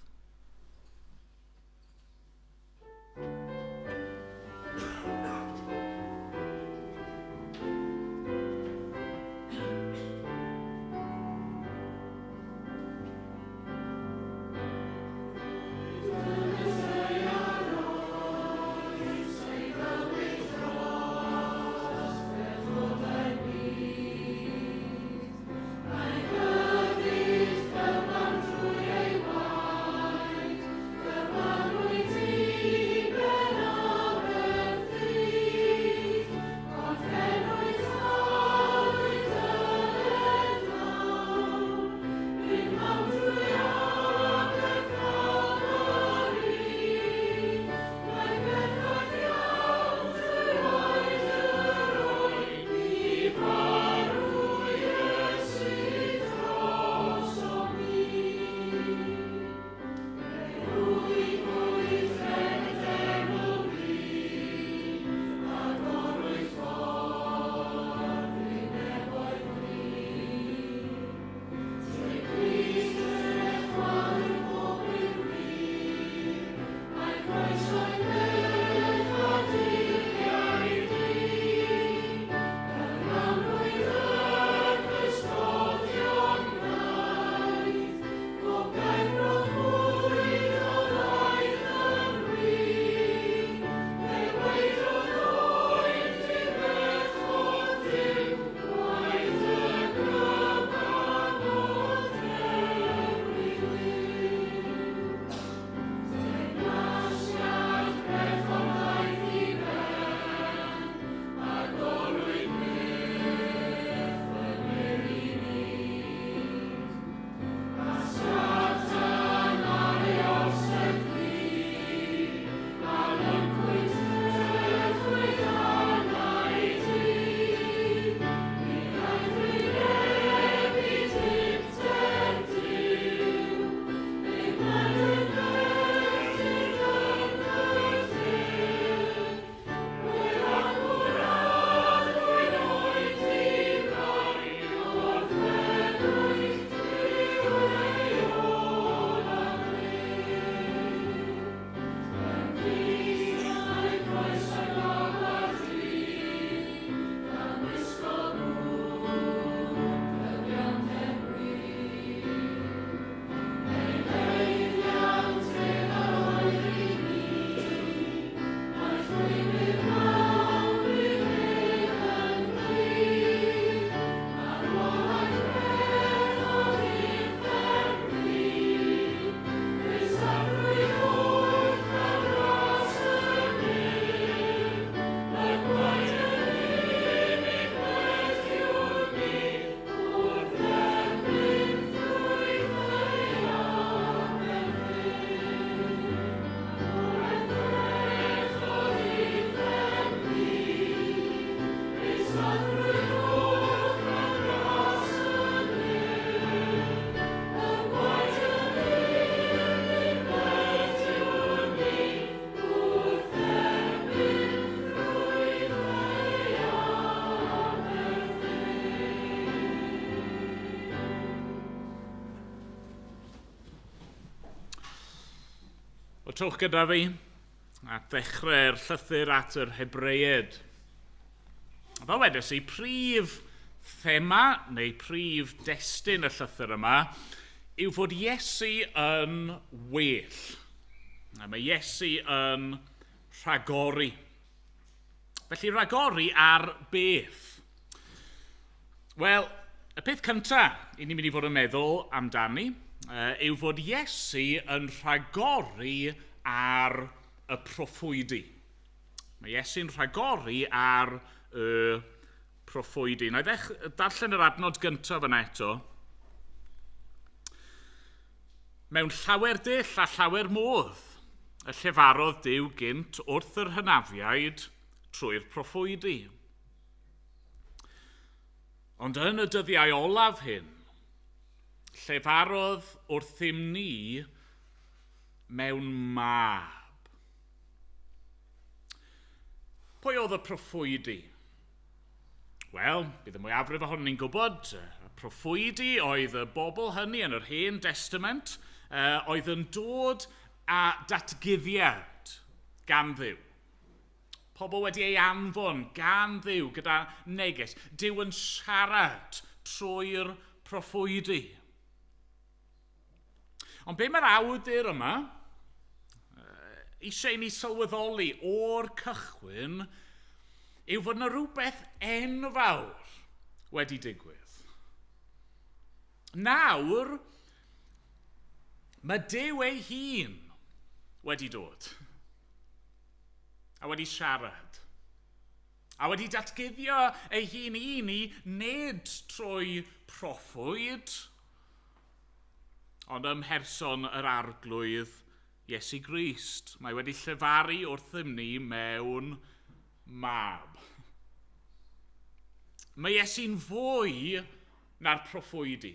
Wel, trowch gyda fi at ddechrau'r llythyr at yr Hebreaid. Fel wedes i, prif thema neu prif destun y llythyr yma yw fod Iesu yn well. A mae Iesu yn rhagori. Felly rhagori ar beth? Wel, y peth cyntaf i ni'n mynd i fod yn meddwl amdani yw fod Iesu yn rhagori ar y proffwydi. Mae Iesu'n rhagori ar y proffwydi. Na i darllen yr adnod gyntaf yna eto. Mewn llawer dull a llawer modd, y llefarodd Duw gynt wrth yr hynafiaid trwy'r proffwydi. Ond yn y dyddiau olaf hyn, llefarodd wrthym ni mewn mab. Pwy oedd y proffwydi? Wel, bydd y mwyafrif ohonon ni'n gwybod, y proffwydi oedd y bobl hynny yn yr Hen Testament, oedd yn dod â datguddiad gan Dduw. Pobl wedi ei anfon gan Dduw gyda neges. Duw yn siarad trwy'r proffwydi. Ond be mae'r awdur yma eisiau i ni sylweddoli o'r cychwyn yw fod yna rhywbeth enfawr wedi digwydd. Nawr, mae Duw ei hun wedi dod a wedi siarad a wedi datguddio ei hun i ni nid trwy proffwyd, ond ym mherson yr Arglwydd Iesu Grist. Mae wedi llefaru wrthym ni mewn mab. Mae Iesu'n fwy na'r proffwydi.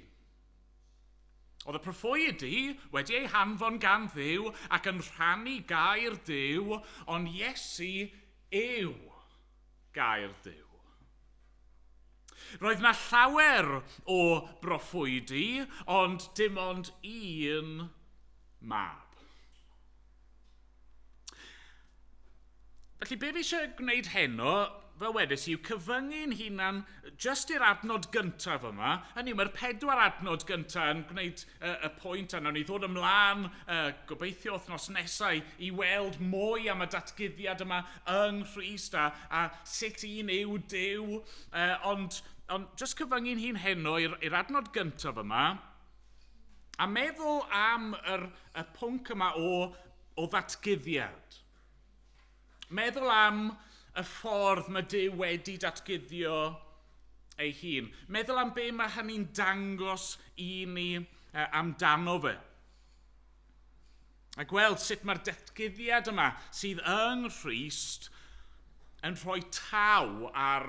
Oedd y proffwydi wedi ei hanfon gan Dduw ac yn rhannu gair Duw, ond Iesu yw gair Duw. Roedd na llawer o broffwydi, ond dim ond un mab. Felly, be fi eisiau gwneud heno, fel wedes i, yw cyfyngu'n hunan jyst i'r adnod gyntaf yma. Hynny yw, mae'r 4 adnod gyntaf yn gwneud y pwynt, a nawn ni ddod ymlaen gobeithio wythnos nesau i weld mwy am y datguddiad yma yng Nghrist a sut un yw Duw. Ond jyst cyfyngu'n hun heno i'r adnod gyntaf yma, a meddwl am y pwnc yma o ddatguddiad. Meddwl am y ffordd mae Duw wedi datguddio ei hun. Meddwl am be mae hynny'n dangos i ni amdano fe. A gweld sut mae'r datguddiad yma sydd yng Nghrist yn rhoi taw ar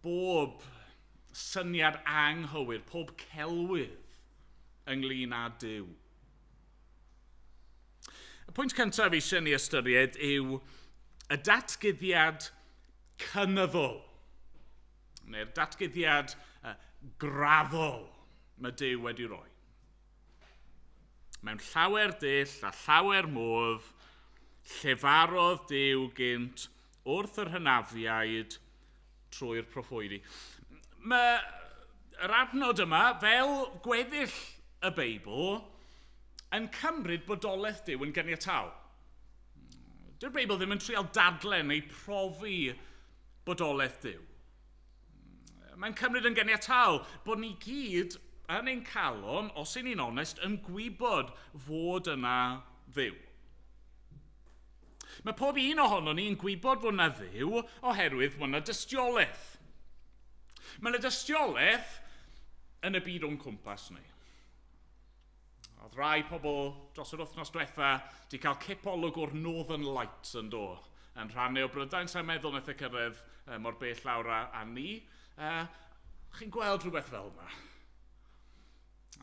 bob syniad anghywir, pob celwydd ynglyn â Duw. Y pwynt cyntaf eisiau ni ystyried yw y datguddiad cynyddol, neu'r datguddiad graddol mae Duw wedi roi. Mewn llawer dull a llawer modd, llefarodd Duw gynt wrth yr hynafiaid trwy'r proffwydi. Mae yr adnod yma, fel gweddill y Beibl, yn cymryd bodolaeth Duw yn ganiataol. Dyw'r Beibl ddim yn trial dadle neu profi bodolaeth Duw. Mae'n cymryd yn ganiataol bod ni gyd yn ein calon, os y'n ni'n onest, yn gwybod fod yna Dduw. Mae pob un ohonon ni yn gwybod fod yna Dduw oherwydd fod yna dystiolaeth. Mae yna dystiolaeth yn y byd o'n cwmpas ni. Oedd rai pobl dros yr wythnos diwetha di cael cipolwg o'r Northern Lights yn do. Yn rhannau o Brydain, sa'n meddwl wnaeth e cyrraedd mor bell lawr â ni. Chi'n gweld rhywbeth fel yma.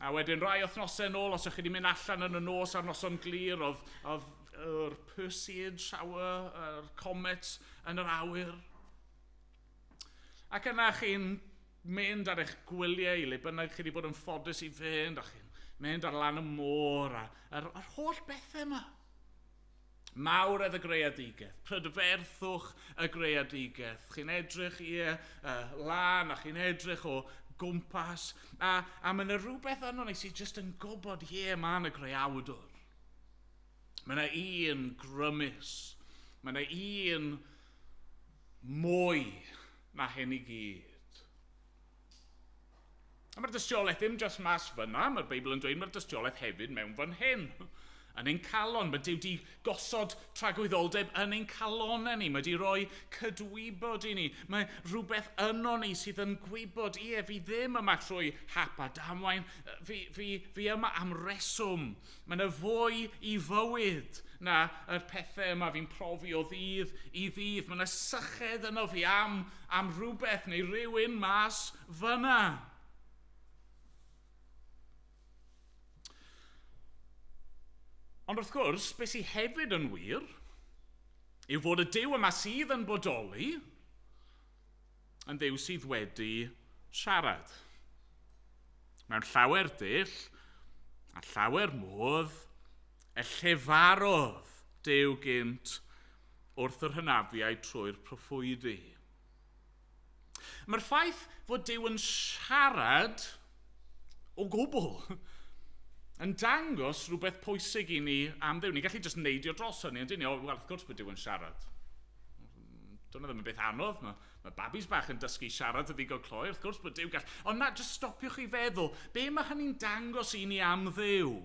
A wedyn rai wythnosau nôl, os ydych chi wedi mynd allan yn y nos ar noson glir, oedd yr Perseid shower, yr comet yn yr awyr. Ac yna chi'n mynd ar eich gwyliau i le bynnag chi wedi bod yn ffodus i fynd, a chi'n mynd ar lan y môr, a yr holl bethau yma. Mawredd y greadigaeth, prydferthwch y greadigaeth. Chi'n edrych i lan a chi'n edrych o gwmpas. A mae yna rhywbeth yno ni sydd jyst yn gwybod, ie, mae yna greawdwr. Mae yna un grymus. Mae yna un mwy na hyn i gyd. A mae'r dystiolaeth ddim jyst mas fyna, mae'r Beibl yn dweud mae'r dystiolaeth hefyd mewn fan hyn. Yn ein calon, mae Duw wedi gosod tragwyddoldeb yn ein calonau ni. Mae wedi rhoi cydwybod i ni. Mae rhywbeth yno ni sydd yn gwybod, ie, fi ddim yma trwy hap a damwain, fi yma am reswm. Mae yna fwy i fywyd na yr pethau yma fi'n profi o ddydd i ddydd. Mae yna syched yno fi am rhywbeth neu rhywun mas fyna. Ond wrth gwrs, beth sydd hefyd yn wir yw fod y Duw yma sydd yn bodoli yn Dduw sydd wedi siarad. Mewn llawer dull a llawer modd, y llefarodd Duw gynt wrth yr hynafiaid trwy'r proffwydi. Mae'r ffaith fod Duw yn siarad o gwbl yn dangos rhywbeth pwysig i ni am Dduw. Ni'n gallu jyst neidio dros hynny, yn dyn ni? O, wel, wrth gwrs bod Duw yn siarad. Dyna ddim yn beth anodd. Mae babis bach yn dysgu siarad yn ddigon cloi, wrth gwrs bod Duw gall. Ond na, jyst stopiwch i feddwl, be mae hynny'n dangos i ni am Dduw?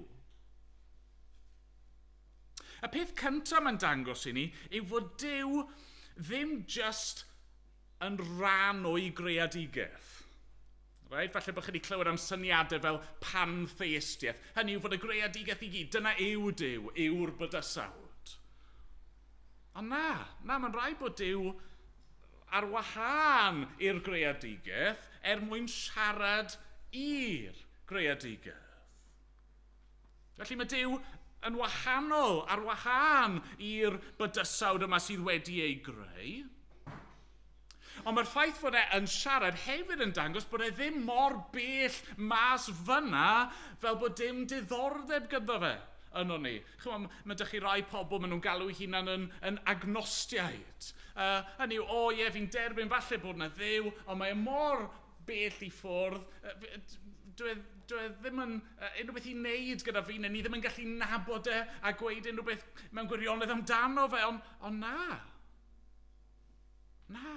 Y peth cyntaf mae'n dangos i ni yw fod Duw ddim jyst yn rhan o'i greadigaeth. Right? Falle bod chi wedi clywed am syniadau fel pantheistiaeth. Hynny yw fod y greadigaeth i gyd, dyna yw Duw, yw'r bydysawd. Ond na, mae'n rhaid bod Duw ar wahân i'r greadigaeth er mwyn siarad i'r greadigaeth. Felly mae Duw yn wahanol, ar wahân i'r bydysawd yma sydd wedi ei greu. Ond mae'r ffaith fod e yn siarad hefyd yn dangos bod e ddim mor bell mas fyna fel bod dim diddordeb gyda fe yno ni. Chymod, mae dych chi rai pobl, maen nhw'n galw eu hunan yn agnostiaid. Hynny yw, o ie, fi'n derbyn falle bod yna Dduw, ond mae e mor bell i ffwrdd, dwi e ddim yn unrhyw beth i wneud gyda fi, neu ni ddim yn gallu nabod e a gweud unrhyw beth mewn gwirionedd amdano fe, ond na. Na.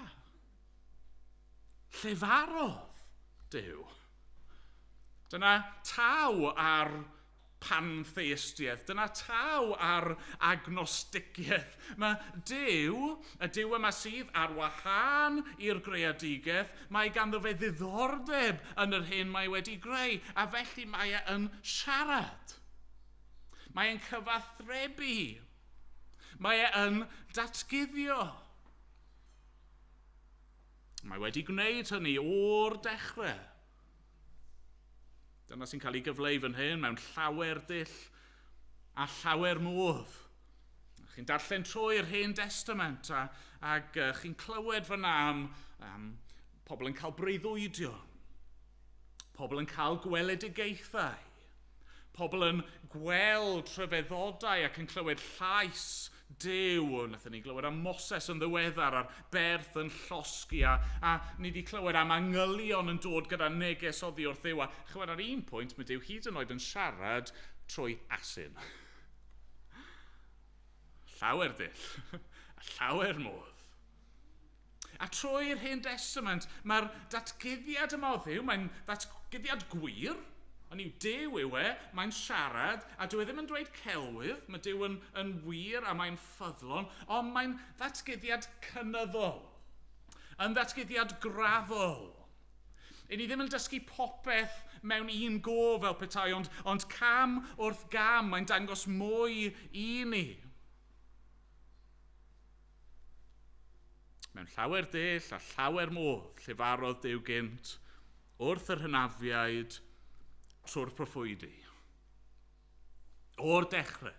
Llefarodd Duw. Dyna taw ar pantheistiaeth, dyna taw ar agnosticiaeth. Mae Duw, y Duw yma sydd ar wahân i'r greadigaeth, mae ganddo fe ddiddordeb yn yr hyn mae wedi greu, a felly mae e yn siarad. Mae e'n cyfathrebu. Mae e yn datguddio. Mae wedi gwneud hynny o'r dechrau. Dyna sy'n cael ei gyfleu fan hyn mewn llawer dull a llawer modd. Chi'n darllen trwy'r Hen Testament ac chi'n clywed fyna am pobl yn cael breuddwydion, pobl yn cael gweledigaethau, pobl yn gweld rhyfeddodau ac yn clywed llais Duw. Wnaethon ni glywed am Moses yn ddiweddar a'r berth yn llosgi a ni wedi clywed am angylion yn dod gyda neges oddi wrth Dduw. A chymod, ar un pwynt mae Duw hyd yn oed yn siarad trwy asyn. Llawer dull, a llawer modd. A trwy'r Hen Testament mae'r datguddiad yma o Dduw, mae'n ddatguddiad gwir. Ond yw Duw yw e, mae'n siarad, a dyw e ddim yn dweud celwydd, mae Duw yn wir a mae'n ffyddlon, ond mae'n ddatguddiad cynyddol, yn ddatguddiad graddol. I ni ddim yn dysgu popeth mewn un go fel petai, ond cam wrth gam, mae'n dangos mwy i ni. Mewn llawer dull a llawer modd, llefarodd Duw gynt wrth yr hynafiaid trwy'r proffwydi. O'r dechrau.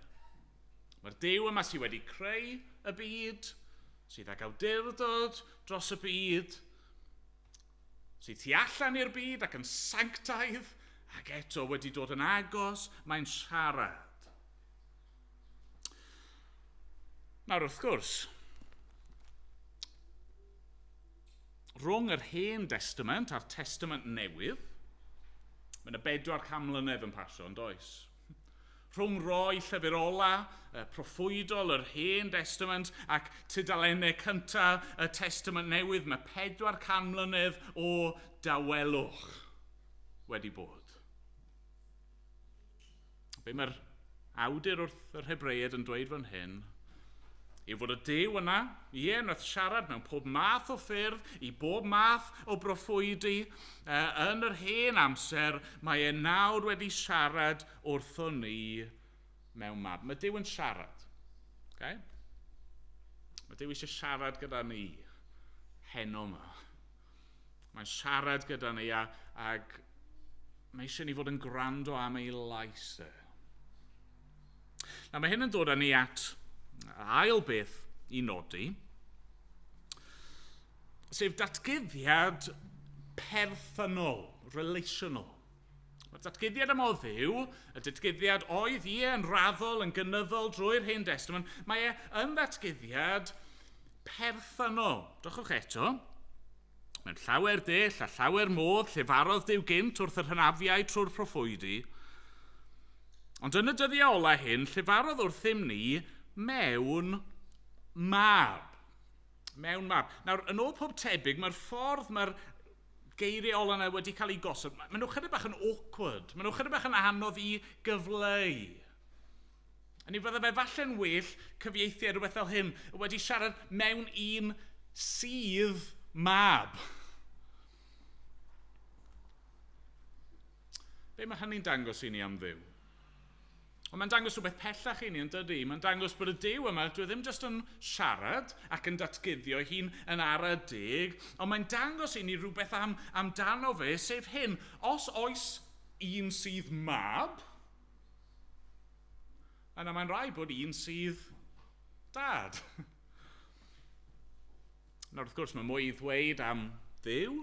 Mae'r Duw yma sydd wedi creu y byd, sydd ag awdurdod dros y byd, sydd tu allan i'r byd ac yn sanctaidd, ac eto wedi dod yn agos, mae'n siarad. Nawr, wrth gwrs, rhwng yr Hen Testament a'r Testament Newydd, mae yna 400 mlynedd yn pasio, yn does? Rhwng roi llyfr ola, y proffwydol, yr Hen Testament ac tudalennau cyntaf y Testament Newydd, mae 400 mlynedd o dawelwch wedi bod. Be mae'r awdur wrth yr Hebreiaid yn dweud fan hyn yw fod y Duw yna, ie, wnaeth siarad mewn pob math o ffyrdd, i bob math o broffwydi, yn yr hen amser, mae e nawr wedi siarad wrthon ni mewn mab. Mae Duw yn siarad. Okay? Mae Duw eisiau siarad gyda ni heno yma. Mae'n siarad gyda ni ac mae eisiau ni fod yn gwrando am ei lais e. Nawr, mae hyn yn dod â ni at ail beth i nodi, sef datguddiad perthynol, relational. Mae'r datguddiad am o Dduw, y datguddiad oedd ie yn raddol, yn gynyddol drwy'r Hen Testament, mae e yn ddatguddiad perthynol. Drychwch eto, mewn llawer dull a llawer modd llefarodd Duw gynt wrth yr hynafiaid trwy'r proffwydi, ond yn y dyddiau ola hyn, llefarodd wrthym ni mewn mab. Mewn mab. Nawr, yn ôl pob tebyg, mae'r ffordd mae'r geiriau ola yna wedi cael ei gosod, maen nhw chydig bach yn awkward, maen nhw chydig bach yn anodd i gyfleu. A ni fydde fe falle'n well cyfieithu rhywbeth fel hyn, wedi siarad mewn un sydd mab. Be mae hynny'n dangos i ni am Dduw? Ond mae'n dangos rhywbeth pellach i ni, yn dydy? Mae'n dangos bod y Duw yma, dwi ddim jyst yn siarad ac yn datguddio hun yn ara deg, ond mae'n dangos i ni rhywbeth amdano fe, sef hyn. Os oes un sydd mab, yna mae'n rhaid bod un sydd dad. Nawr, wrth gwrs, mae mwy i ddweud am Dduw.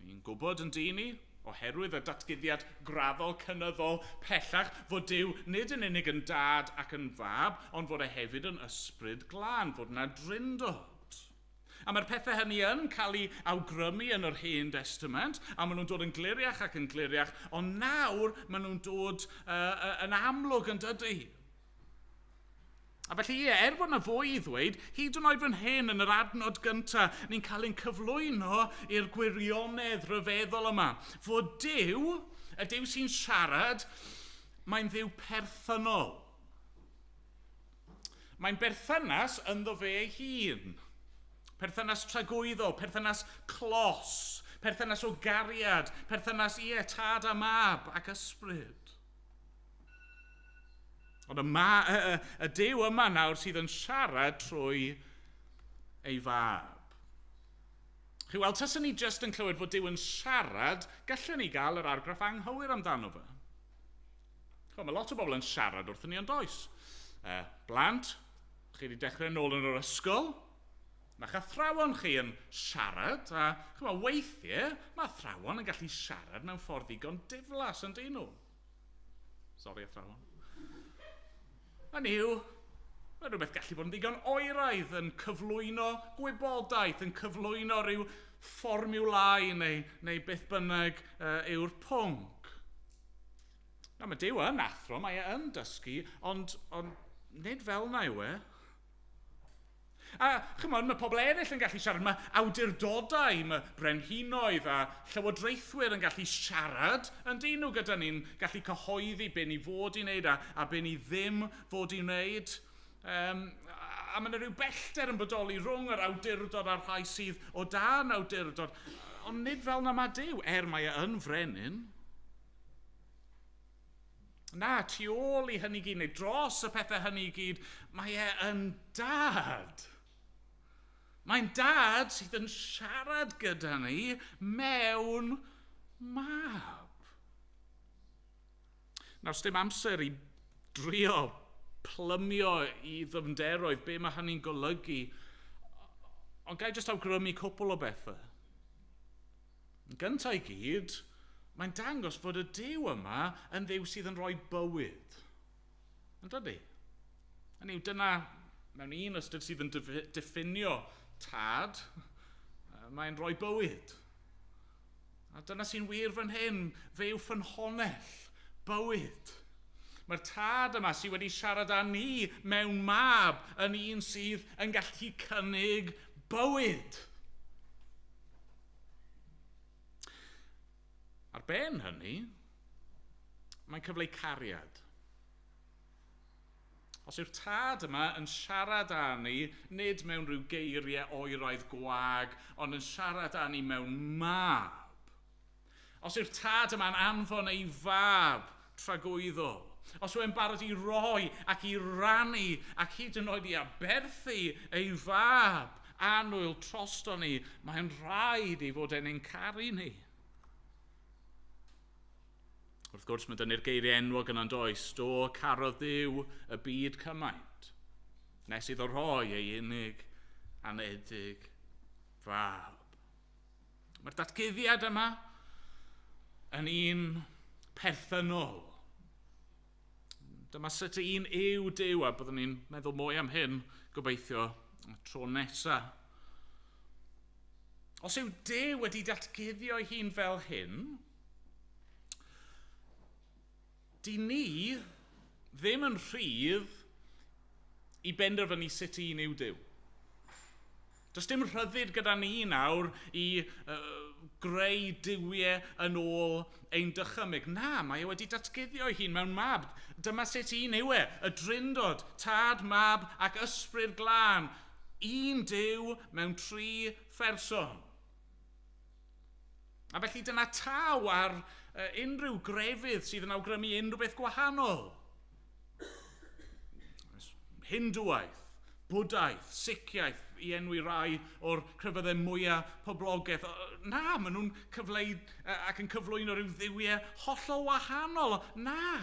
Ni'n gwybod yn dyn ni, oherwydd y datguddiad graddol cynyddol pellach, fod Duw nid yn unig yn dad ac yn fab, ond fod e hefyd yn ysbryd glân, fod yna drindod. A mae'r pethau hynny yn cael eu awgrymu yn yr Hen Testament, a maen nhw'n dod yn gliriach ac yn gliriach, ond nawr maen nhw'n dod yn amlwg yn dydy. A felly ie, er fod yna fwy i ddweud, hyd yn oed fan hyn yn yr adnod gyntaf, ni'n cael ein cyflwyno i'r gwirionedd rhyfeddol yma. Fod Duw, y Duw sy'n siarad, mae'n Dduw perthynol. Mae'n berthynas ynddo fe ei hun. Perthynas tragwyddol, perthynas clos, perthynas o gariad, perthynas ie, tad a mab ac ysbryd. Ond y Duw yma nawr sydd yn siarad trwy ei fab. Chi weld, taswn ni jyst yn clywed fod Duw yn siarad, gallwn ni gael yr argraff anghywir amdano fe. Chwa, mae lot o bobl yn siarad wrthyn ni ond oes. Blant, chi wedi dechrau nôl yn yr ysgol, mae'ch athrawon chi yn siarad, a chwa, weithiau mae athrawon yn gallu siarad mewn ffordd ddigon diflas yn dyn nhw. Sori, athrawon. Hynny yw, mae rhywbeth gallu bod yn ddigon oeraidd yn cyflwyno gwybodaeth, yn cyflwyno rhyw fformiwlau neu beth bynnag yw'r pwnc. Na, mae Duw yn athro, mae e yn dysgu, ond nid fel na yw e. A chymod, mae pobl eraill yn gallu siarad, mae awdurdodau, mae brenhinoedd a llywodraethwyr yn gallu siarad yn dyn nhw gyda ni'n gallu cyhoeddi be ni fod i wneud a be ni ddim fod i wneud. A mae yna rhyw bellter yn bodoli rhwng yr awdurdod a'r rhai sydd o dan awdurdod. Ond nid fel na mae Duw, er mae e yn frenin. Na, tu ôl i hynny gyd, neu dros y pethau hynny gyd, mae e yn dad. Mae'n dad sydd yn siarad gyda ni mewn mab. Nawr, sdim amser i drio plymio i ddyfnderoedd be mae hynny'n golygu, ond ga i jyst awgrymu cwpl o bethau. Yn gyntaf i gyd, mae'n dangos fod y Duw yma yn Dduw sydd yn rhoi bywyd. Yn dydy? Hynny yw, dyna Mewn un ystyr sydd yn diffinio tad, mae'n rhoi bywyd. A dyna sy'n wir fan hyn, fe yw ffynhonnell bywyd. Mae'r tad yma sydd wedi siarad â ni mewn mab yn un sydd yn gallu cynnig bywyd. Ar ben hynny, mae'n cyfleu cariad. Os yw'r tad yma yn siarad â ni, nid mewn rhyw geiriau oeraidd gwag, ond yn siarad â ni mewn mab. Os yw'r tad yma'n anfon ei fab tragwyddol, os yw'n barod i roi ac i rannu ac hyd yn oed i aberthu ei fab annwyl trosto ni, mae'n rhaid ei fod e'n ein caru ni. Wrth gwrs, mae dynnu'r geiriau enwog yna'n does. Do, carodd Dduw y byd cymaint, nes iddo rhoi ei unig anedig fab. Mae'r datguddiad yma yn un perthynol. Dyma sut un yw Duw, a byddwn ni'n meddwl mwy am hyn, gobeithio, y tro nesaf. Os yw Duw wedi datguddio ei hun fel hyn, di ni ddim yn rhydd i benderfynu sut un yw Duw. Does dim rhyddid gyda ni nawr i greu duwiau yn ôl ein dychymyg. Na, mae e wedi datguddio ei hun mewn mab. Dyma sut un yw e, y drindod, tad, mab ac ysbryd glân. Un Duw mewn tri pherson. A felly dyna taw ar unrhyw grefydd sydd yn awgrymu unrhyw beth gwahanol. Hindŵaeth, Bwdaeth, Siciaeth, i enwi rai o'r crefyddau mwyaf poblogaidd. Na, maen nhw'n cyfleu ac yn cyflwyno rhyw dduwiau hollol wahanol. Na,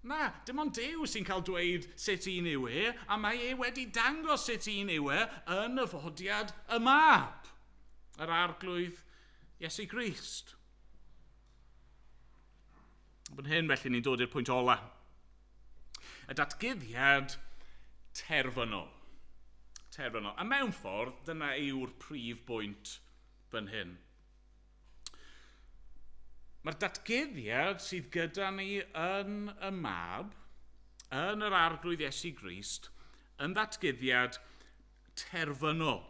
na, dim ond Duw sy'n cael dweud sut un yw e, a mae e wedi dangos sut un yw e yn nyfodiad y mab, yr Arglwydd Iesu Grist. Fan hyn felly ni'n dod i'r pwynt ola. Y datguddiad terfynol. Terfynol. A mewn ffordd, dyna yw'r prif bwynt fan hyn. Mae'r datguddiad sydd gyda ni yn y mab, yn yr Arglwydd Iesu Grist, yn ddatguddiad terfynol.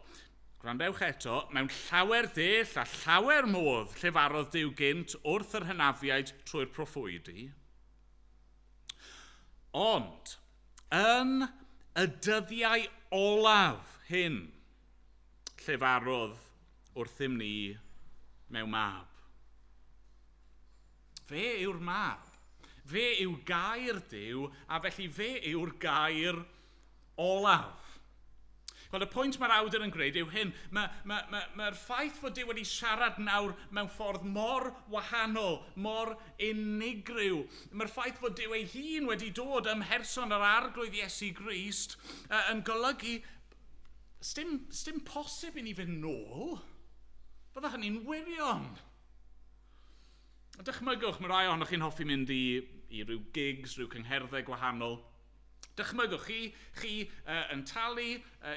Gwrandewch eto, mewn llawer dull a llawer modd llefarodd Duw gynt wrth yr hynafiaid trwy'r proffwydi. Ond, yn y dyddiau olaf hyn, llefarodd wrthym ni mewn mab. Fe yw'r mab. Fe yw gair Duw, a felly fe yw'r gair olaf. Wel, y pwynt mae'r awdur yn gwneud yw hyn. Mae'r ffaith fod Duw wedi siarad nawr mewn ffordd mor wahanol, mor unigryw. Mae'r ffaith fod Duw ei hun wedi dod ym mherson yr Arglwydd Iesu Grist yn golygu sdim posib i ni fynd nôl. Bydda hynny'n wirion. Dychmygwch, mae rai ohonoch chi'n hoffi mynd i ryw gigs, rhyw cyngherddau gwahanol. Dychmygwch chi yn talu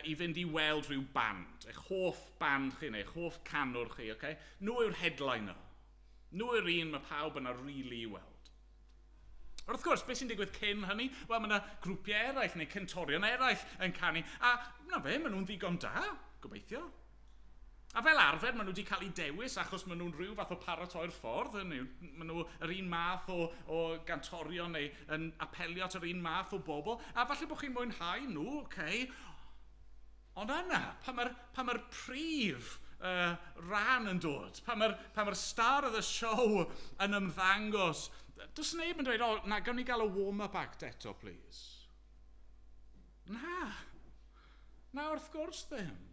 i fynd i weld rhyw band, eich hoff band chi neu eich hoff canwr chi, okay? Nhw yw'r headliner. Nhw yw'r un mae pawb yna rili i weld. Wrth gwrs, beth sy'n digwydd cyn hynny? Wel, mae yna grwpiau eraill neu cantorion eraill yn canu, a na fe, maen nhw'n ddigon da, gobeithio. A fel arfer, maen nhw wedi cael eu dewis achos maen nhw'n rhyw fath o paratoi'r ffordd. Maen nhw yr un math o gantorion neu yn apelio at yr un math o bobl. A falle bod chi'n mwynhau nhw, okay. Ond yna, pan mae'r prif ran yn dod, pan mae'r star of the show yn ymddangos, does neb yn dweud, o, na, gawn ni gael y warm-up act eto, please. Na. Na, wrth gwrs ddim.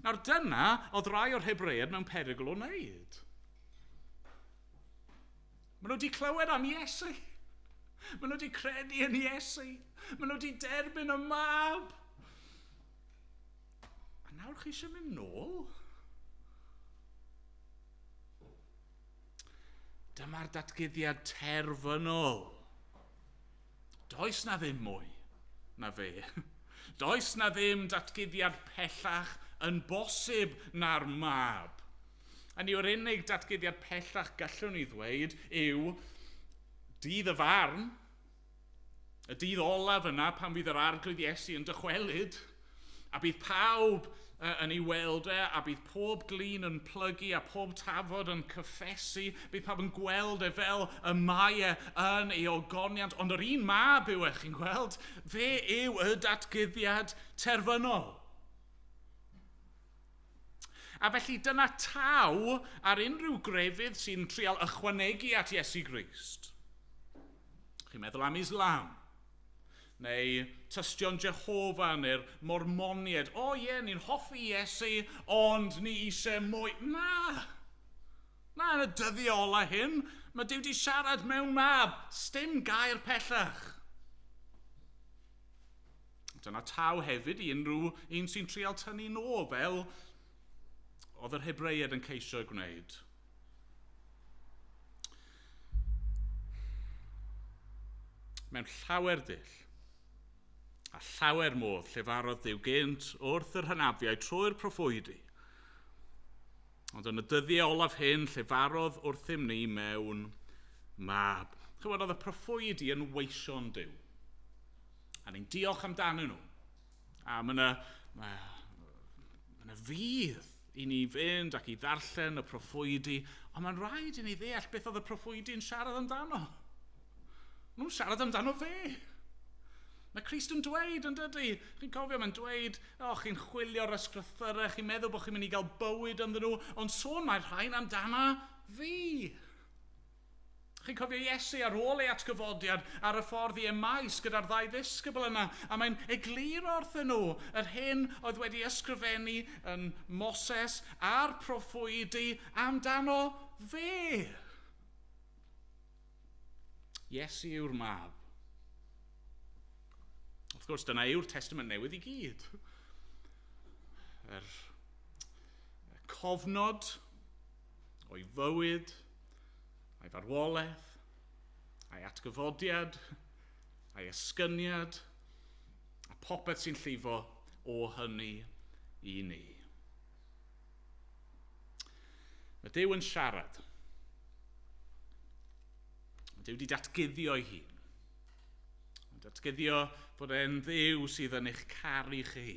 Nawr dyna oedd rai o'r Hebreaid mewn perygl o wneud. Maen nhw wedi clywed am Iesu. Maen nhw wedi credu yn Iesu. Maen nhw wedi derbyn y mab. A nawr chi eisiau mynd nôl? Dyma'r datguddiad terfynol. Does na ddim mwy. na fe. Does na ddim datguddiad pellach yn bosib na'r mab. A ni yw'r unig datguddiad pellach gallwn ni ddweud yw dydd y farn, y dydd olaf yna pan fydd yr Arglwydd Iesu yn dychwelyd, a bydd pawb yn ei weld e, a bydd pob glin yn plygu a pob tafod yn cyffesu, bydd pawb yn gweld e fel y mae e yn ei ogoniant, ond yr un mab yw e, chi'n gweld, fe yw y datguddiad terfynol. A felly dyna taw ar unrhyw grefydd sy'n trial ychwanegu at Iesu Grist. Chi'n meddwl am Islam, neu tystion Jehofa neu'r Mormoniaid. O ie, ni'n hoffi Iesu, ond ni eisiau mwy. Na! Na, yn y dyddiau ola hyn, mae Duw wedi siarad mewn mab. Sdim gair pellach. Dyna taw hefyd i unrhyw un sy'n trial tynnu nôl fel oedd yr Hebreiaid yn ceisio gwneud. Mewn llawer dull a llawer modd llefarodd Duw gynt wrth yr hynafiaid trwy'r proffwydi. Ond yn y dyddiau olaf hyn, llefarodd wrthym ni mewn mab. Chymod, oedd y proffwydi yn weision Duw. A ni'n diolch amdanyn nhw. A mae yna ma, ma fydd i ni fynd ac i ddarllen y proffwydi, ond mae'n rhaid i ni ddeall beth oedd y proffwydi yn siarad amdano. Nhw'n siarad amdano fe. Mae Crist yn dweud, yn dydy? Chi'n cofio, mae'n dweud, o, chi'n chwilio'r ysgrythyrau, chi'n meddwl bod chi'n mynd i gael bywyd ynddyn nhw, ond sôn mae'r rhain amdana fi. Chi'n cofio Iesu ar ôl ei atgyfodiad ar y ffordd i Emaus gyda'r ddau ddisgybl yna, a mae'n egluro wrthyn nhw yr hyn oedd wedi ysgrifennu yn Moses a'r proffwydi amdano fe. Iesu yw'r mab. Wrth gwrs, dyna yw'r Testament Newydd i gyd. Yr cofnod o'i fywyd, a'i farwolaeth, a'i atgyfodiad, a'i esgyniad, a popeth sy'n llifo o hynny i ni. Mae Duw yn siarad. Mae Duw wedi datguddio ei hun. Mae'n datguddio fod e'n Dduw sydd yn eich caru chi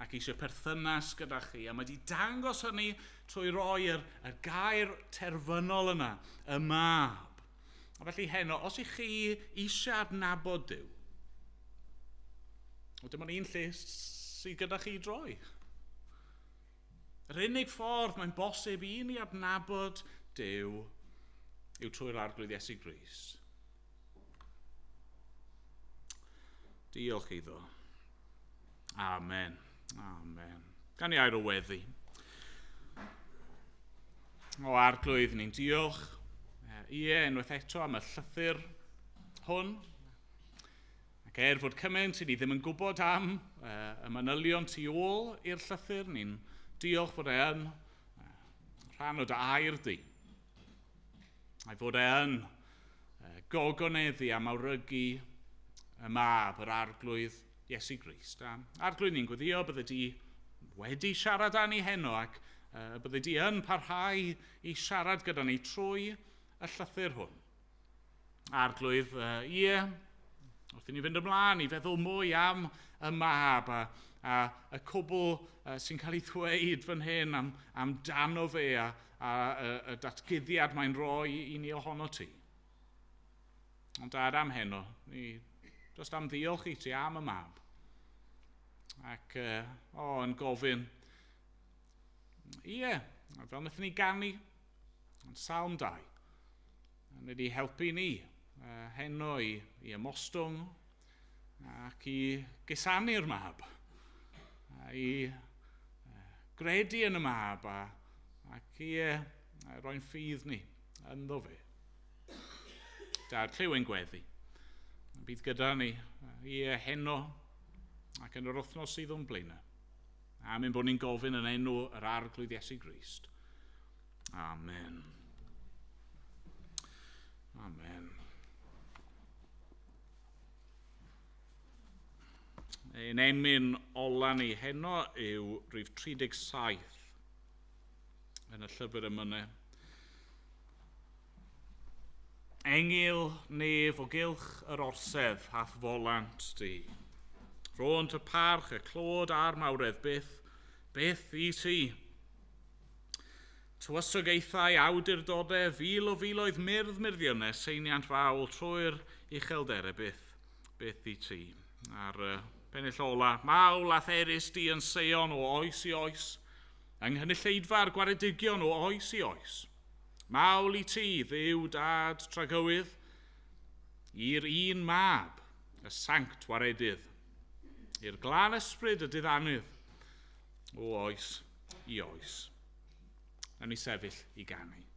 ac eisiau perthynas gyda chi. A mae wedi dangos hynny trwy roi yr gair terfynol yna, y mab. A felly heno, os ych chi eisiau adnabod Duw, o dim ond un lle sydd gyda chi i droi. Yr unig ffordd mae'n bosib i ni adnabod Duw yw trwy'r Arglwydd Iesu Grist. Diolch iddo. Amen. Amen. Gan i air o weddi. O Arglwydd, ni'n diolch. Ie, unwaith eto am y llythyr hwn. Ac er fod cymaint i ni ddim yn gwybod am y manylion tu ôl i'r llythyr, ni'n diolch fod e yn rhan o dy air di. A'i fod e yn gogoneddu a mawrygu y mab, yr Arglwydd Iesu Grist. A Arglwydd, ni'n gweddio bydde di wedi siarad â ni heno ac bydde di yn parhau i siarad gyda ni trwy y llythyr hwn. Arglwydd, ie, wrth i ni fynd ymlaen i feddwl mwy am y mab a y cwbl sy'n cael ei ddweud fan hyn amdano fe a y datguddiad mae'n rhoi i ni ohono ti. Ond dad, am heno, ni just am ddiolch i ti am y mab. Ac, yn gofyn, ie, fel wnaethon ni ganu yn Salm 2, yn wedi helpu ni heno i ymostwng ac i gusanu'r mab, i gredu yn y mab ac i roi'n ffydd ni ynddo fe. Dad, clyw ein gweddi. Bydd gyda ni i heno ac yn yr wythnos sydd o'n blaenau. Am ein bod ni'n gofyn yn enw yr Arglwydd Iesu Grist. Amen. Amen. Ein emyn ola ni heno yw rhif 37 yn y llyfr emynau. Engyl nef o gylch yr orsedd a'th folant di. Rhônt y parch, y clod a'r mawredd byth, byth i ti. Tywysogaethau awdurdodau, fil o filoedd myrdd myrddiynau, seiniant fawl trwy'r uchelderau byth, byth i ti. A'r pennill ola, mawl a therys di yn Seion o oes i oes, yng nghynulleidfa'r gwaredigion o oes i oes. Mawl i ti, Dduw dad tragywydd, i'r un mab, y sanct waredydd, i'r glân ysbryd y diddanudd, o oes i oes. Nawn ni sefyll i ganu.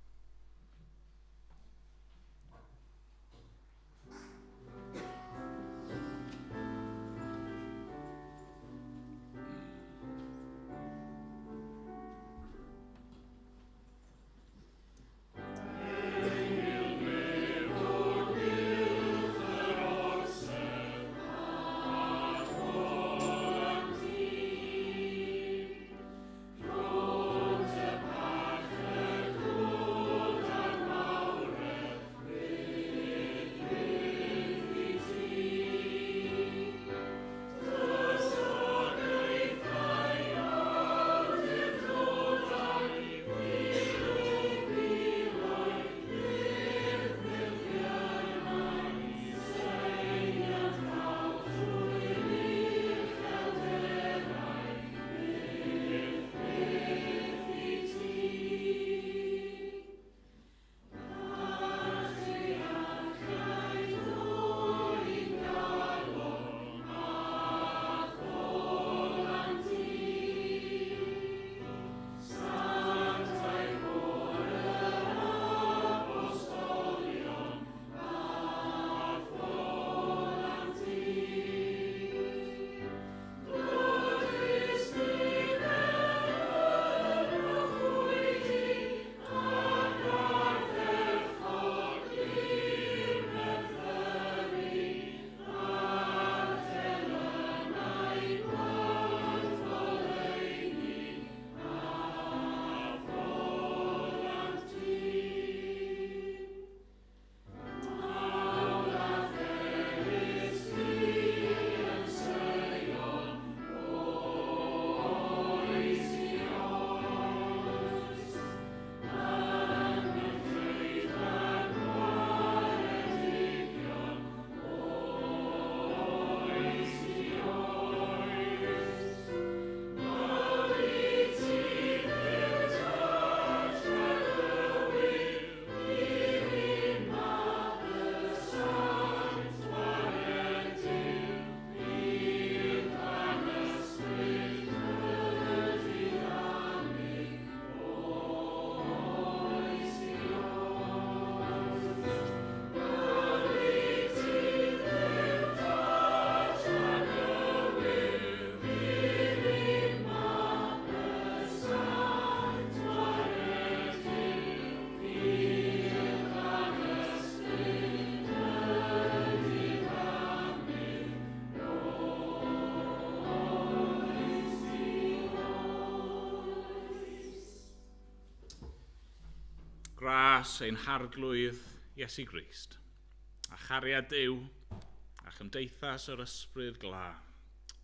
Gras ein harglwydd Iesu Grist, a chariad Duw, a chymdeithas yr ysbryd glân,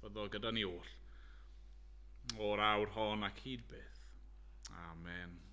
fyddo gyda ni oll, o'r awr hon ac hyd byth. Amen.